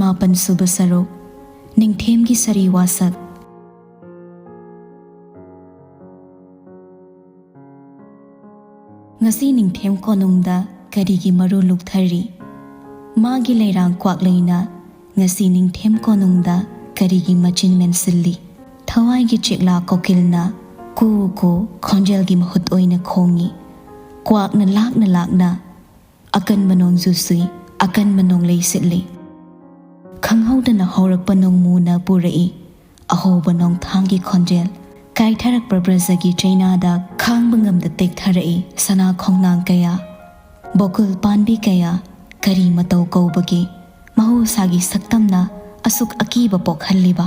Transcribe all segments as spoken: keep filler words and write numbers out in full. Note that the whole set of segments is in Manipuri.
ꯃꯥꯄꯟ ꯁꯨꯕ ꯁꯔꯨꯛ, ꯅꯤꯡꯊꯦꯝꯒꯤ ꯁꯥꯔꯤ ꯋꯥꯁꯛ꯫ ꯉꯁꯤ ꯅꯤꯡꯊꯦꯝ ꯀꯣꯅꯨꯡꯗ ꯀꯔꯤꯒꯤ ꯃꯔꯨ ꯂꯨꯛꯊꯔꯤ? ꯃꯥꯒꯤ ꯂꯩꯔꯥꯡ ꯀ꯭ꯋꯥꯛꯂꯩꯅ ꯉꯁꯤ ꯅꯤꯡꯊꯦꯝ ꯀꯣꯅꯨꯡꯗ ꯀꯔꯤꯒꯤ ꯃꯆꯤꯟ ꯃꯦꯟꯁꯤꯜꯂꯤ? ꯊꯋꯥꯏꯒꯤ ꯆꯦꯛꯂꯥ ꯀꯣꯀꯤꯜꯅ ꯀꯨ ꯀꯨ ꯈꯣꯟꯖꯦꯜꯒꯤ ꯃꯍꯨꯠ ꯑꯣꯏꯅ ꯈꯣꯡꯉꯤ꯫ ꯀ꯭ꯋꯥꯛꯅ ꯂꯥꯛꯅ ꯂꯥꯛꯅ ꯑꯀꯟꯕ ꯅꯣꯡꯖꯨ ꯁꯨꯏ, ꯑꯀꯟꯕ ꯅꯣꯡꯂꯩ ꯁꯤꯠꯂꯤ꯫ ꯈꯪꯍꯧꯗꯅ ꯍꯧꯔꯛꯄ ꯅꯣꯡꯃꯨꯅ ꯄꯨꯔꯛꯏ ꯑꯍꯧꯕ ꯅꯣꯡꯊꯥꯡꯒꯤ ꯈꯣꯟꯖꯦꯜ꯫ ꯀꯥꯏꯊꯔꯛꯄ ꯕ꯭ꯔꯖꯒꯤ ꯆꯩꯅꯥꯗ ꯈꯥꯡꯕ ꯉꯝꯗ ꯇꯦꯛꯊꯔꯛꯏ ꯁꯅꯥ ꯈꯣꯡꯅꯥꯡ ꯀꯌꯥ꯫ ꯕꯣꯀꯨꯜ ꯄꯥꯟꯕꯤ ꯀꯌꯥ꯫ ꯀꯔꯤ ꯃꯇꯧ ꯀꯧꯕꯒꯦ ꯃꯍꯧꯁꯥꯒꯤ ꯁꯛꯇꯝꯅ ꯑꯁꯨꯛ ꯑꯀꯤꯕ ꯄꯣꯛꯍꯜꯂꯤꯕ?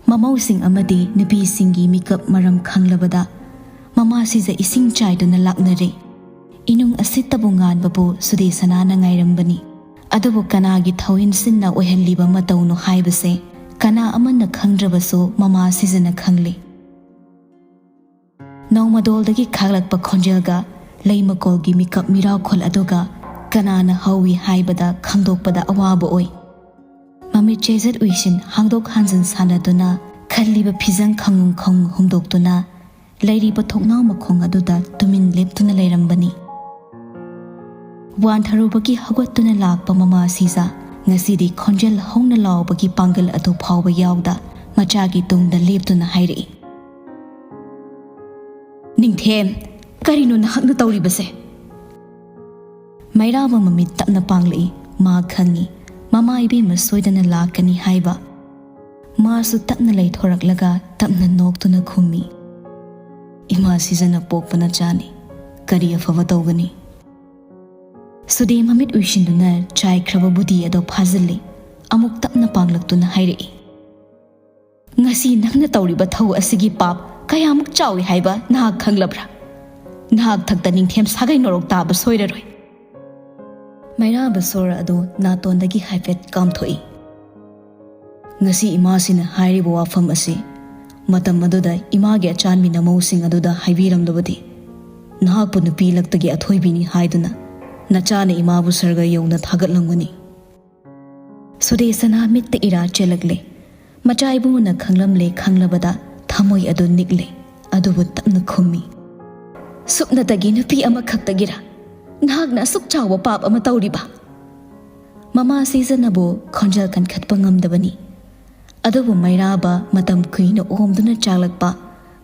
ꯃꯃꯧꯁꯤꯡ ꯑꯃꯗꯤ ꯅꯨꯄꯤꯁꯤꯡꯒꯤ ꯃꯤꯀꯞ ꯃꯔꯝ ꯈꯪꯂꯕꯗ ꯃꯃꯥ ꯁꯤꯖ ꯏꯁꯤꯡ ꯆꯥꯏꯗꯨꯅ ꯂꯥꯛꯅꯔꯦ꯫ ꯏꯅꯨꯡ ꯑꯁꯤꯠꯇꯕꯨ ꯉꯥꯟꯕꯕꯨ ꯁꯨꯗꯦꯁꯅꯥꯅ ꯉꯥꯏꯔꯝꯕꯅꯤ꯫ ꯑꯗꯨꯕꯨ ꯀꯅꯥꯒꯤ ꯊꯧꯏꯟꯁꯤꯟꯅ ꯑꯣꯏꯍꯜꯂꯤꯕ ꯃꯇꯧꯅꯣ ꯍꯥꯏꯕꯁꯦ ꯀꯅꯥ ꯑꯃꯅ ꯈꯪꯗ꯭ꯔꯕꯁꯨ ꯃꯃꯥ ꯁꯤꯖꯅ ꯈꯪꯂꯦ꯫ ꯅꯣꯡꯃꯗꯣꯜꯗꯒꯤ ꯈꯥꯛꯂꯛꯄ ꯈꯣꯟꯖꯦꯜꯒ ꯂꯩꯃꯀꯣꯜꯒꯤ ꯃꯤꯀꯞ ꯃꯤꯔꯥꯎꯈꯣꯜ ꯑꯗꯨꯒ ꯀꯅꯥꯅ ꯍꯧꯏ ꯍꯥꯏꯕꯗ ꯈꯪꯗꯣꯛꯄꯗ ꯑꯋꯥꯕ ꯑꯣꯏ꯫ ꯃꯃꯤꯠ ꯆꯦꯖꯠ ꯎꯏꯁꯤꯟ ꯍꯥꯡꯗꯣꯛ ꯍꯥꯡꯖꯤꯟ ꯁꯥꯟꯅꯗꯨꯅ ꯈꯜꯂꯤꯕ ꯐꯤꯖꯪ ꯈꯪꯉꯨ ꯈꯪꯉꯨ ꯍꯨꯝꯗꯣꯛꯇꯨꯅ ꯂꯩꯔꯤꯕ ꯊꯣꯡꯅꯥꯎ ꯃꯈꯣꯡ ꯑꯗꯨꯗ ꯇꯨꯃꯤꯟ ꯂꯦꯞꯇꯨꯅ ꯂꯩꯔꯝꯕꯅꯤ꯫ ꯋꯥꯟꯊꯔꯨꯕꯒꯤ ꯍꯧꯒꯠꯇꯨꯅ ꯂꯥꯛꯄ ꯃꯃꯥ ꯁꯤꯖ ꯉꯁꯤꯗꯤ ꯈꯣꯟꯖꯦꯜ ꯍꯧꯅ ꯂꯥꯎꯕꯒꯤ ꯄꯥꯡꯒꯜ ꯑꯗꯨ ꯐꯥꯎꯕ ꯌꯥꯎꯗ ꯃꯆꯥꯒꯤ ꯇꯨꯡꯗ ꯂꯦꯞꯇꯨꯅ ꯍꯥꯏꯔꯛꯏ, "ꯅꯤꯡꯊꯦꯝ, ꯀꯔꯤꯅꯣ ꯅꯍꯥꯛꯅ ꯇꯧꯔꯤꯕꯁꯦ?" ꯃꯩꯔꯥꯕ ꯃꯃꯤꯠ ꯇꯞꯅ ꯄꯥꯡꯂꯛꯏ꯫ ꯃꯥ ꯈꯪꯏ, ꯃꯃꯥ ꯏꯕꯦꯝꯃ ꯁꯣꯏꯗꯅ ꯂꯥꯛꯀꯅꯤ ꯍꯥꯏꯕ꯫ ꯃꯥꯁꯨ ꯇꯞꯅ ꯂꯩꯊꯣꯔꯛꯂꯒ ꯇꯞꯅ ꯅꯣꯛꯇꯨꯅ ꯈꯨꯝꯃꯤ, "ꯏꯃꯥ ꯁꯤꯖꯅ ꯄꯣꯛꯄ ꯅꯆꯥꯅꯤ, ꯀꯔꯤ ꯑꯐꯕ ꯇꯧꯒꯅꯤ?" ꯁꯨꯗꯦ ꯃꯃꯤꯠ ꯎꯏꯁꯤꯟꯗꯨꯅ ꯆꯥꯏꯈ꯭ꯔꯕ ꯕꯨꯗꯤ ꯑꯗꯨ ꯐꯥꯖꯤꯜꯂꯤ꯫ ꯑꯃꯨꯛ ꯇꯞꯅ ꯄꯥꯡꯂꯛꯇꯨꯅ ꯍꯥꯏꯔꯛꯏ, "ꯉꯁꯤ ꯅꯪꯅ ꯇꯧꯔꯤꯕ ꯊꯧ ꯑꯁꯤꯒꯤ ꯄꯥꯞ ꯀꯌꯥꯃꯨꯛ ꯆꯥꯎꯏ ꯍꯥꯏꯕ ꯅꯍꯥꯛ ꯈꯪꯂꯕ꯭ꯔꯥ? ꯅꯍꯥꯛ ꯊꯛꯇ ꯅꯤꯡꯊꯦꯝ ꯁꯥꯒꯩ ꯅꯣꯔꯣꯛ ꯇꯥꯕ ꯁꯣꯏꯔꯔꯣꯏ꯫" ꯃꯩꯔꯥꯕ ꯁꯣꯔ ꯑꯗꯨ ꯅꯥꯇꯣꯟꯗꯒꯤ ꯍꯥꯏꯐꯦꯠ ꯀꯥꯝꯊꯣꯛꯏ꯫ "ꯉꯁꯤ ꯏꯃꯥꯁꯤꯅ ꯍꯥꯏꯔꯤꯕ ꯋꯥꯐꯝ ꯑꯁꯤ ꯃꯇꯝ ꯑꯗꯨꯗ ꯏꯃꯥꯒꯤ ꯑꯆꯥꯟꯕꯤ ꯅꯃꯧꯁꯤꯡ ꯑꯗꯨꯗ ꯍꯥꯏꯕꯤꯔꯝꯂꯕꯗꯤ, ꯅꯍꯥꯛꯄꯨ ꯅꯨꯄꯤ ꯂꯛꯇꯒꯤ ꯑꯊꯣꯏꯕꯤꯅꯤ ꯍꯥꯏꯗꯨꯅ ꯅꯆꯥꯅ ꯏꯃꯥꯕꯨ ꯁꯔꯒ ꯌꯧꯅ ꯊꯥꯒꯠꯂꯝꯒꯅꯤ꯫ ꯁꯨꯗꯦꯁꯅꯥ ꯃꯤꯠꯇ ꯏꯔꯥ ꯆꯦꯜꯂꯛꯂꯦ꯫ ꯃꯆꯥ ꯏꯕꯨꯡꯉꯣꯅ ꯈꯪꯂꯝꯂꯦ ꯈꯪꯂꯕꯗ ꯊꯃꯣꯏ ꯑꯗꯨ ꯅꯤꯛꯂꯦ, ꯑꯗꯨꯕꯨ ꯇꯞꯅ ꯈꯨꯝꯃꯤ, "ꯁꯨꯞꯅꯇꯒꯤ ꯅꯨꯄꯤ ꯑꯃꯈꯛꯇꯒꯤꯔꯥ ꯅꯍꯥꯛꯅ ꯑꯁꯨꯛ ꯆꯥꯎꯕ ꯄꯥꯞ ꯑꯃ ꯇꯧꯔꯤꯕ?" ꯃꯃꯥ ꯁꯤꯖꯅꯕꯨ ꯈꯣꯟꯖꯦꯜ ꯀꯟꯈꯠꯄ ꯉꯝꯗꯕꯅꯤ꯫ ꯑꯗꯨꯕꯨ ꯃꯩꯔꯥꯕ ꯃꯇꯝ ꯀꯨꯏꯅ ꯑꯣꯝꯗꯨꯅ ꯆꯥꯛꯂꯛꯄ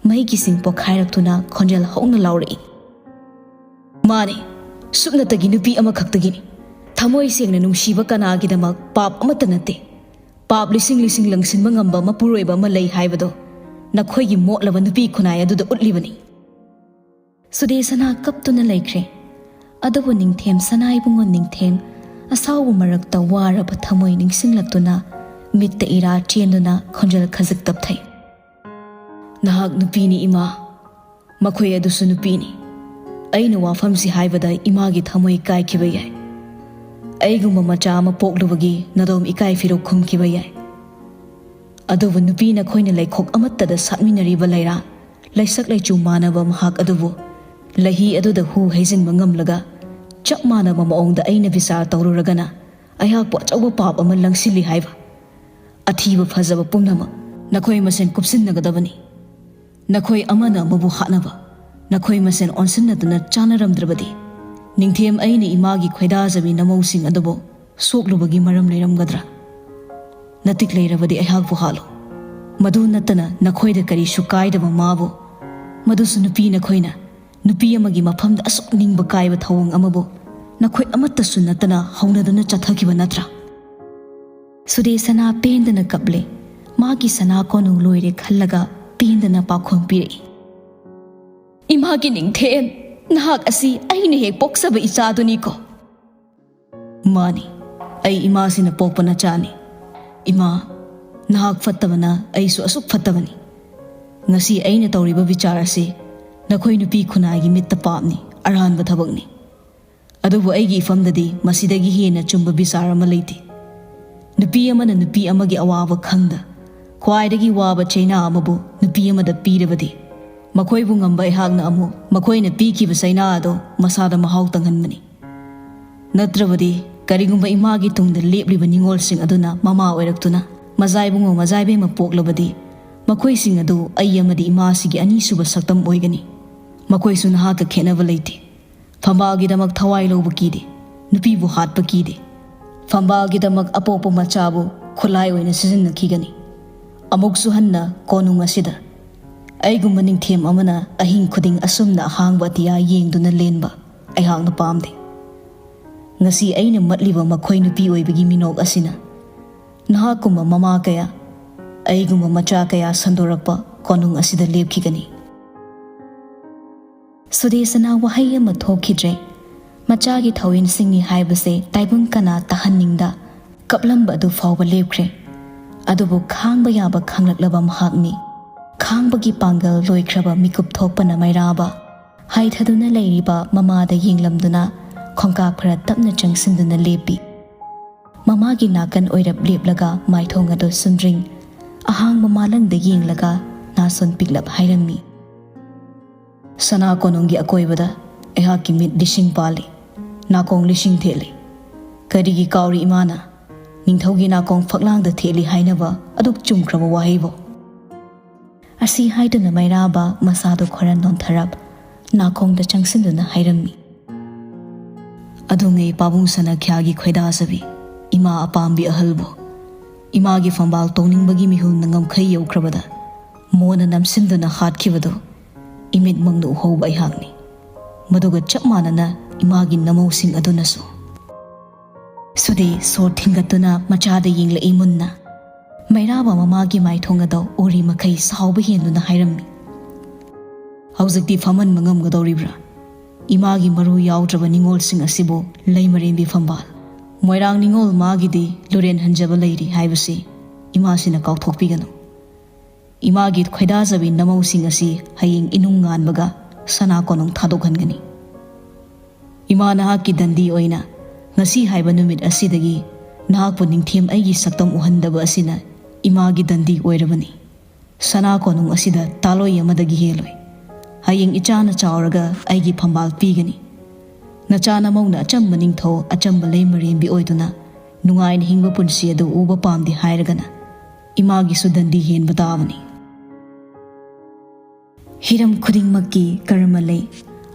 ꯃꯩꯒꯤ ꯁꯤꯡ ꯄꯣꯈꯥꯏꯔꯛꯇꯨꯅ ꯈꯣꯟꯖꯦꯜ ꯍꯧꯅ ꯂꯥꯎꯔꯛꯏ, "ꯃꯥꯅꯤ, ꯁꯨꯞꯅꯇꯒꯤ ꯅꯨꯄꯤ ꯑꯃꯈꯛꯇꯒꯤꯅꯤ꯫ ꯊꯃꯣꯏ ꯁꯦꯡꯅ ꯅꯨꯡꯁꯤꯕ ꯀꯅꯥꯒꯤꯗꯃꯛ ꯄꯥꯞ ꯑꯃꯠꯇ ꯅꯠꯇꯦ꯫ ꯄꯥꯞ ꯂꯤꯁꯤꯡ ꯂꯤꯁꯤꯡ ꯂꯪꯁꯤꯟꯕ ꯉꯝꯕ ꯃꯄꯨꯔꯣꯏꯕ ꯑꯃ ꯂꯩ ꯍꯥꯏꯕꯗꯣ ꯅꯈꯣꯏꯒꯤ ꯃꯣꯠꯂꯕ ꯅꯨꯄꯤ ꯈꯨꯟꯅꯥꯏ ꯑꯗꯨꯗ ꯎꯠꯂꯤꯕꯅꯤ"꯫ ꯁꯨꯗꯦꯁꯅꯥ ꯀꯞꯇꯨꯅ ꯂꯩꯈ꯭ꯔꯦ꯫ ꯑꯗꯨꯕꯨ ꯅꯤꯡꯊꯦꯝ ꯁꯅꯥ ꯏꯕꯨꯡꯉꯣ ꯅꯤꯡꯊꯦꯝ ꯑꯁꯥꯎꯕ ꯃꯔꯛꯇ ꯋꯥꯔꯕ ꯊꯃꯣꯏ ꯅꯤꯡꯁꯤꯡꯂꯛꯇꯨꯅ ꯃꯤꯠꯇ ꯏꯔꯥ ꯆꯦꯟꯗꯨꯅ ꯈꯣꯟꯖꯦꯜ ꯈꯖꯤꯛ ꯇꯞꯊꯩ, "ꯅꯍꯥꯛ ꯅꯨꯄꯤꯅꯤ ꯏꯃꯥ, ꯃꯈꯣꯏ ꯑꯗꯨꯁꯨ ꯅꯨꯄꯤꯅꯤ꯫ ꯑꯩꯅ ꯋꯥꯐꯝꯁꯤ ꯍꯥꯏꯕꯗ ꯏꯃꯥꯒꯤ ꯊꯃꯣꯏ ꯀꯥꯏꯈꯤꯕ ꯌꯥꯏ꯫ ꯑꯩꯒꯨꯝꯕ ꯃꯆꯥ ꯑꯃ ꯄꯣꯛꯂꯨꯕꯒꯤ ꯅꯗꯣꯝ ꯏꯀꯥꯏ ꯐꯤꯔꯣꯛ ꯈꯨꯝꯈꯤꯕ ꯌꯥꯏ꯫ ꯑꯗꯨꯕꯨ ꯅꯨꯄꯤ ꯅꯈꯣꯏꯅ ꯂꯩꯈꯣꯛ ꯑꯃꯠꯇꯗ ꯁꯥꯠꯃꯤꯟꯅꯔꯤꯕ ꯂꯩꯔꯥ ꯂꯩꯁꯛ ꯂꯩꯆꯨ ꯃꯥꯟꯅꯕ ꯃꯍꯥꯛ ꯑꯗꯨꯕꯨ ꯂꯩꯍꯤ ꯑꯗꯨꯗ ꯍꯨ ꯍꯩꯖꯤꯟꯕ ꯉꯝꯂꯒ ꯆꯞ ꯃꯥꯟꯅꯕ ꯃꯑꯣꯡꯗ ꯑꯩꯅ ꯕꯤꯆꯥꯔ ꯇꯧꯔꯨꯔꯒꯅ ꯑꯩꯍꯥꯛꯄꯨ ꯑꯆꯧꯕ ꯄꯥꯞ ꯑꯃ ꯂꯪꯁꯤꯜꯂꯤ ꯍꯥꯏꯕ ꯑꯊꯤꯕ ꯐꯖꯕ ꯄꯨꯝꯅꯃꯛ ꯅꯈꯣꯏ ꯃꯁꯦꯟ ꯀꯨꯞꯁꯤꯟꯅꯒꯗꯕꯅꯤ꯫ ꯅꯈꯣꯏ ꯑꯃꯅ ꯑꯃꯕꯨ ꯍꯥꯠꯅꯕ ꯅꯈꯣꯏ ꯃꯁꯦꯟ ꯑꯣꯟꯁꯤꯟꯅꯗꯨꯅ ꯆꯥꯅꯔꯝꯗ꯭ꯔꯕꯗꯤ ꯅꯤꯡꯊꯦꯝ ꯑꯩꯅ ꯏꯃꯥꯒꯤ ꯈꯣꯏꯗꯥꯖꯕꯤ ꯅꯃꯧꯁꯤꯡ ꯑꯗꯨꯕꯨ ꯁꯣꯛꯂꯨꯕꯒꯤ ꯃꯔꯝ ꯂꯩꯔꯝꯒꯗ꯭ꯔꯥ? ꯅꯇꯤꯛ ꯂꯩꯔꯕꯗꯤ ꯑꯩꯍꯥꯛꯄꯨ ꯍꯥꯠꯂꯨ꯫ ꯃꯗꯨ ꯅꯠꯇꯅ ꯅꯈꯣꯏꯗ ꯀꯔꯤꯁꯨ ꯀꯥꯏꯗꯕ ꯃꯥꯕꯨ ꯃꯗꯨꯁꯨ ꯅꯨꯄꯤ ꯅꯈꯣꯏꯅ ꯅꯨꯄꯤ ꯑꯃꯒꯤ ꯃꯐꯝꯗ ꯑꯁꯨꯛ ꯅꯤꯡꯕ ꯀꯥꯏꯕ ꯊꯧꯑꯣꯡ ꯑꯃꯕꯨ ꯅꯈꯣꯏ ꯑꯃꯠꯇꯁꯨ ꯅꯠꯇꯅ ꯍꯧꯅꯗꯨꯅ ꯆꯠꯊꯈꯤꯕ ꯅꯠꯇ꯭ꯔꯥ?" ꯁꯨꯗꯦꯁꯅꯥ ꯄꯦꯟꯗꯅ ꯀꯞꯂꯦ꯫ ꯃꯥꯒꯤ ꯁꯅꯥ ꯀꯣꯅꯨꯡ ꯂꯣꯏꯔꯦ ꯈꯜꯂꯒ ꯄꯦꯟꯗꯅ ꯄꯥꯎꯈꯨꯝ ꯄꯤꯔꯛꯏ, "ꯏꯃꯥꯒꯤ ꯅꯤꯡꯊꯦꯝ, ꯅꯍꯥꯛ ꯑꯁꯤ ꯑꯩꯅ ꯍꯦꯛ ꯄꯣꯛꯆꯕ ꯏꯆꯥꯗꯨꯅꯤꯀꯣ?" "ꯃꯥꯅꯤ, ꯑꯩ ꯏꯃꯥꯁꯤꯅ ꯄꯣꯛꯄ ꯅꯆꯥꯅꯤ꯫ ꯏꯃꯥ, ꯅꯍꯥꯛ ꯐꯠꯇꯕꯅ ꯑꯩꯁꯨ ꯑꯁꯨꯛ ꯐꯠꯇꯕꯅꯤ꯫ ꯉꯁꯤ ꯑꯩꯅ ꯇꯧꯔꯤꯕ ꯕꯤꯆꯥꯔ ꯑꯁꯤ ꯅꯈꯣꯏ ꯅꯨꯄꯤ ꯈꯨꯟꯅꯥꯏꯒꯤ ꯃꯤꯠꯇ ꯄꯥꯞꯅꯤ, ꯑꯔꯥꯟꯕ ꯊꯕꯛꯅꯤ꯫ ꯑꯗꯨꯕꯨ ꯑꯩꯒꯤ ꯏꯐꯝꯗꯗꯤ ꯃꯁꯤꯗꯒꯤ ꯍꯦꯟꯅ ꯆꯨꯝꯕ ꯕꯤꯆꯥꯔ ꯑꯃ ꯂꯩꯇꯦ꯫ ꯅꯨꯄꯤ ꯑꯃꯅ ꯅꯨꯄꯤ ꯑꯃꯒꯤ ꯑꯋꯥꯕ ꯈꯪꯗ, ꯈ꯭ꯋꯥꯏꯗꯒꯤ ꯋꯥꯕ ꯆꯩꯅꯥ ꯑꯃꯕꯨ ꯅꯨꯄꯤ ꯑꯃꯗ ꯄꯤꯔꯕꯗꯤ, ꯃꯈꯣꯏꯕꯨ ꯉꯝꯕ ꯑꯩꯍꯥꯛꯅ ꯑꯃꯨꯛ ꯃꯈꯣꯏꯅ ꯄꯤꯈꯤꯕ ꯆꯩꯅꯥ ꯑꯗꯣ ꯃꯁꯥꯗ ꯃꯍꯥꯎ ꯇꯪꯍꯟꯕꯅꯤ꯫ ꯅꯠꯇ꯭ꯔꯕꯗꯤ ꯀꯔꯤꯒꯨꯝꯕ ꯏꯃꯥꯒꯤ ꯇꯨꯡꯗ ꯂꯦꯞꯂꯤꯕ ꯅꯤꯡꯉꯣꯜꯁꯤꯡ ꯑꯗꯨꯅ ꯃꯃꯥ ꯑꯣꯏꯔꯛꯇꯨꯅ ꯃꯖꯥꯏꯕꯨꯡꯉꯣ ꯃꯖꯥꯏꯕꯦꯝꯃ ꯄꯣꯛꯂꯕꯗꯤ, ꯃꯈꯣꯏꯁꯤꯡ ꯑꯗꯨ ꯑꯩ ꯑꯃꯗꯤ ꯏꯃꯥꯁꯤꯒꯤ ꯑꯅꯤꯁꯨꯕ ꯁꯛꯇꯝ ꯑꯣꯏꯒꯅꯤ꯫ ꯃꯈꯣꯏꯁꯨ ꯅꯍꯥꯛꯀ ꯈꯦꯠꯅꯕ ꯂꯩꯇꯦ꯫ ꯐꯝꯕꯥꯜꯒꯤꯗꯃꯛ ꯊꯋꯥꯏ ꯂꯧꯕ ꯀꯤꯗꯦ, ꯅꯨꯄꯤꯕꯨ ꯍꯥꯠꯄ ꯀꯤꯗꯦ꯫ ꯐꯝꯕꯥꯜꯒꯤꯗꯃꯛ ꯑꯄꯣꯛꯄ ꯃꯆꯥꯕꯨ ꯈꯨꯠꯂꯥꯏ ꯑꯣꯏꯅ ꯁꯤꯖꯤꯟꯅꯈꯤꯒꯅꯤ꯫ ꯑꯃꯨꯛꯁꯨ ꯍꯟꯅ ꯀꯣꯅꯨꯡ ꯑꯁꯤꯗ ꯑꯩꯒꯨꯝꯕ ꯅꯤꯡꯊꯦꯝ ꯑꯃꯅ ꯑꯍꯤꯡ ꯈꯨꯗꯤꯡ ꯑꯁꯨꯝꯅ ꯑꯍꯥꯡꯕ ꯑꯇꯤꯌꯥ ꯌꯦꯡꯗꯨꯅ ꯂꯦꯟꯕ ꯑꯩꯍꯥꯛꯅ ꯄꯥꯝꯗꯦ꯫ ꯉꯁꯤ ꯑꯩꯅ ꯃꯠꯂꯤꯕ ꯃꯈꯣꯏ ꯅꯨꯄꯤ ꯑꯣꯏꯕꯒꯤ ꯃꯤꯅꯣꯛ ꯑꯁꯤꯅ ꯅꯍꯥꯛꯀꯨꯝꯕ ꯃꯃꯥ ꯀꯌꯥ, ꯑꯩꯒꯨꯝꯕ ꯃꯆꯥ ꯀꯌꯥ ꯁꯟꯗꯣꯔꯛꯄ ꯀꯣꯅꯨꯡ ꯑꯁꯤꯗ ꯂꯦꯞꯈꯤꯒꯅꯤ꯫ ꯁꯨꯗꯦꯁꯅ ꯋꯥꯍꯩ ꯑꯃ ꯊꯣꯛꯈꯤꯗ꯭ꯔꯦ꯫ ꯃꯆꯥꯒꯤ ꯊꯧꯋꯤꯟꯁꯤꯡꯅꯤ ꯍꯥꯏꯕꯁꯦ ꯇꯥꯏꯕꯪ ꯀꯅꯥ ꯇꯥꯍꯟꯅꯤꯡꯗ ꯀꯞꯂꯝꯕ ꯑꯗꯨ ꯐꯥꯎꯕ ꯂꯦꯞꯈ꯭ꯔꯦ꯫ ꯑꯗꯨꯕꯨ ꯈꯥꯡꯕ ꯌꯥꯕ ꯈꯥꯡꯂꯛꯂꯕ ꯃꯍꯥꯛꯅꯤ꯫ ꯈꯥꯡꯕꯒꯤ ꯄꯥꯡꯒꯜ ꯂꯣꯏꯈ꯭ꯔꯕ ꯃꯤꯀꯨꯞ ꯊꯣꯛꯄꯅ ꯃꯩꯔꯥꯕ ꯍꯥꯏꯊꯗꯨꯅ ꯂꯩꯔꯤꯕ ꯃꯃꯥꯗ ꯌꯦꯡꯂꯝꯗꯨꯅ ꯈꯣꯡꯀꯥꯞ ꯈꯔ ꯇꯞꯅ ꯆꯪꯁꯤꯟꯗꯨꯅ ꯂꯦꯞꯄꯤ꯫ ꯃꯃꯥꯒꯤ ꯅꯥꯀꯟ ꯑꯣꯏꯔꯞ ꯂꯦꯞꯂꯒ ꯃꯥꯏꯊꯣꯡ ꯑꯗꯨ ꯁꯨꯝꯗ꯭ꯔꯤꯡ ꯑꯍꯥꯡꯕ ꯃꯥꯂꯪꯗ ꯌꯦꯡꯂꯒ ꯅꯥꯁꯣꯟ ꯄꯤꯛꯂꯞ ꯍꯥꯏꯔꯝꯃꯤ, "ꯁꯅꯥ ꯀꯣꯅꯨꯡꯒꯤ ꯑꯀꯣꯏꯕꯗ ꯑꯩꯍꯥꯛꯀꯤ ꯃꯤꯠ ꯂꯤꯁꯤꯡ ꯄꯥꯜꯂꯤ, ꯅꯥꯀꯣꯡ ꯂꯤꯁꯤꯡ ꯊꯦꯠꯂꯤ꯫ ꯀꯔꯤꯒꯤ ꯀꯥꯎꯔꯤ ꯏꯃꯥꯅ ꯅꯤꯡꯊꯧꯒꯤ ꯅꯥꯀꯣꯡ ꯐꯛꯂꯥꯡꯗ ꯊꯦꯠꯂꯤ ꯍꯥꯏꯅꯕ ꯑꯗꯨꯛ ꯆꯨꯝꯈ꯭ꯔꯕ ꯋꯥꯍꯩꯕꯨ?" ꯑꯁꯤ ꯍꯥꯏꯗꯨꯅ ꯃꯩꯔꯥꯕ ꯃꯁꯥꯗꯨ ꯈꯔ ꯅꯣꯟꯊꯔꯞ ꯅꯥꯀꯣꯡꯗ ꯆꯪꯁꯤꯟꯗꯨꯅ ꯍꯥꯏꯔꯝꯃꯤ, "ꯑꯗꯨꯉꯩ ꯄꯥꯕꯨꯡ ꯁꯅꯥꯈ꯭ꯌꯥꯒꯤ ꯈꯣꯏꯗꯥꯖꯕꯤ ꯏꯃꯥ ꯑꯄꯥꯝꯕꯤ ꯑꯍꯜꯕꯨ ꯏꯃꯥꯒꯤ ꯐꯝꯕꯥꯜ ꯇꯣꯡꯅꯤꯡꯕꯒꯤ ꯃꯤꯍꯨꯜꯅ ꯉꯝꯈꯩ ꯌꯧꯈ꯭ꯔꯕꯗ ꯃꯣꯟꯅ ꯅꯝꯁꯤꯟꯗꯨꯅ ꯍꯥꯠꯈꯤꯕꯗꯨ ꯏꯃꯤꯠꯃꯛꯅ ꯎꯍꯧꯕ ꯑꯩꯍꯥꯛꯅꯤ꯫ ꯃꯗꯨꯒ ꯆꯞ ꯃꯥꯟꯅꯅ ꯏꯃꯥꯒꯤ ꯅꯃꯧꯁꯤꯡ ꯑꯗꯨꯅꯁꯨ꯫" ꯁꯨꯗꯦ ꯁꯣꯔ ꯊꯤꯡꯒꯠꯇꯨꯅ ꯃꯆꯥꯗ ꯌꯦꯡꯂꯛꯏ ꯃꯨꯟꯅ꯫ ꯃꯩꯔꯥꯕ ꯃꯃꯥꯒꯤ ꯃꯥꯏꯊꯣꯡ ꯑꯗꯨ ꯎꯔꯤ ꯃꯈꯩ ꯁꯥꯎꯕ ꯍꯦꯟꯗꯨꯅ ꯍꯥꯏꯔꯝꯃꯤ, "ꯍꯧꯖꯤꯛꯇꯤ ꯐꯝꯍꯟꯕ ꯉꯝꯒꯗꯧꯔꯤꯕ꯭ꯔꯥ? ꯏꯃꯥꯒꯤ ꯃꯔꯨ ꯌꯥꯎꯗ꯭ꯔꯕ ꯅꯤꯡꯉꯣꯜꯁꯤꯡ ꯑꯁꯤꯕꯨ ꯂꯩꯃꯔꯦꯟꯕꯤ ꯐꯝꯕꯥꯜ꯫ ꯃꯣꯏꯔꯥꯡ ꯅꯤꯡꯉꯣꯜ ꯃꯥꯒꯤꯗꯤ ꯂꯨꯔꯦꯟ ꯍꯟꯖꯕ ꯂꯩꯔꯤ ꯍꯥꯏꯕꯁꯤ ꯏꯃꯥꯁꯤꯅ ꯀꯥꯎꯊꯣꯛꯄꯤꯒꯅꯨ꯫ ꯏꯃꯥꯒꯤ ꯈꯣꯏꯗꯥꯖꯕꯤ ꯅꯃꯧꯁꯤꯡ ꯑꯁꯤ ꯍꯌꯦꯡ ꯏꯅꯨꯡ ꯉꯥꯟꯕꯒ ꯁꯅꯥ ꯀꯣꯅꯨꯡ ꯊꯥꯗꯣꯛꯍꯟꯒꯅꯤ꯫ ꯏꯃꯥ ꯅꯍꯥꯛꯀꯤ ꯗꯟꯗꯤ ꯑꯣꯏꯅ ꯉꯁꯤ ꯍꯥꯏꯕ ꯅꯨꯃꯤꯠ ꯑꯁꯤꯗꯒꯤ ꯅꯍꯥꯛꯄꯨ ꯅꯤꯡꯊꯦꯝ ꯑꯩꯒꯤ ꯁꯛꯇꯝ ꯎꯍꯟꯗꯕ ꯑꯁꯤꯅ ꯏꯃꯥꯒꯤ ꯗꯟꯗꯤ ꯑꯣꯏꯔꯕꯅꯤ꯫ ꯁꯅꯥ ꯀꯣꯅꯨꯡ ꯑꯁꯤꯗ ꯇꯥꯂꯣꯏ ꯑꯃꯗꯒꯤ ꯍꯦꯜꯂꯣꯏ꯫ ꯍꯌꯦꯡ ꯏꯆꯥꯅ ꯆꯥꯎꯔꯒ ꯑꯩꯒꯤ ꯐꯝꯕꯥꯜ ꯄꯤꯒꯅꯤ꯫ ꯅꯆꯥ ꯅꯃꯧꯅ ꯑꯆꯝꯕ ꯅꯤꯡꯊꯧ, ꯑꯆꯝꯕ ꯂꯩꯃꯔꯦꯟꯕꯤ ꯑꯣꯏꯗꯨꯅ ꯅꯨꯡꯉꯥꯏꯅ ꯍꯤꯡꯕ ꯄꯨꯟꯁꯤ ꯑꯗꯨ ꯎꯕ ꯄꯥꯝꯗꯦ ꯍꯥꯏꯔꯒꯅ ꯏꯃꯥꯒꯤꯁꯨ ꯗꯟꯗꯤ ꯍꯦꯟꯕ ꯇꯥꯕꯅꯤ꯫ ꯍꯤꯔꯝ ꯈꯨꯗꯤꯡꯃꯛꯀꯤ ꯀꯔꯃ ꯂꯩ꯫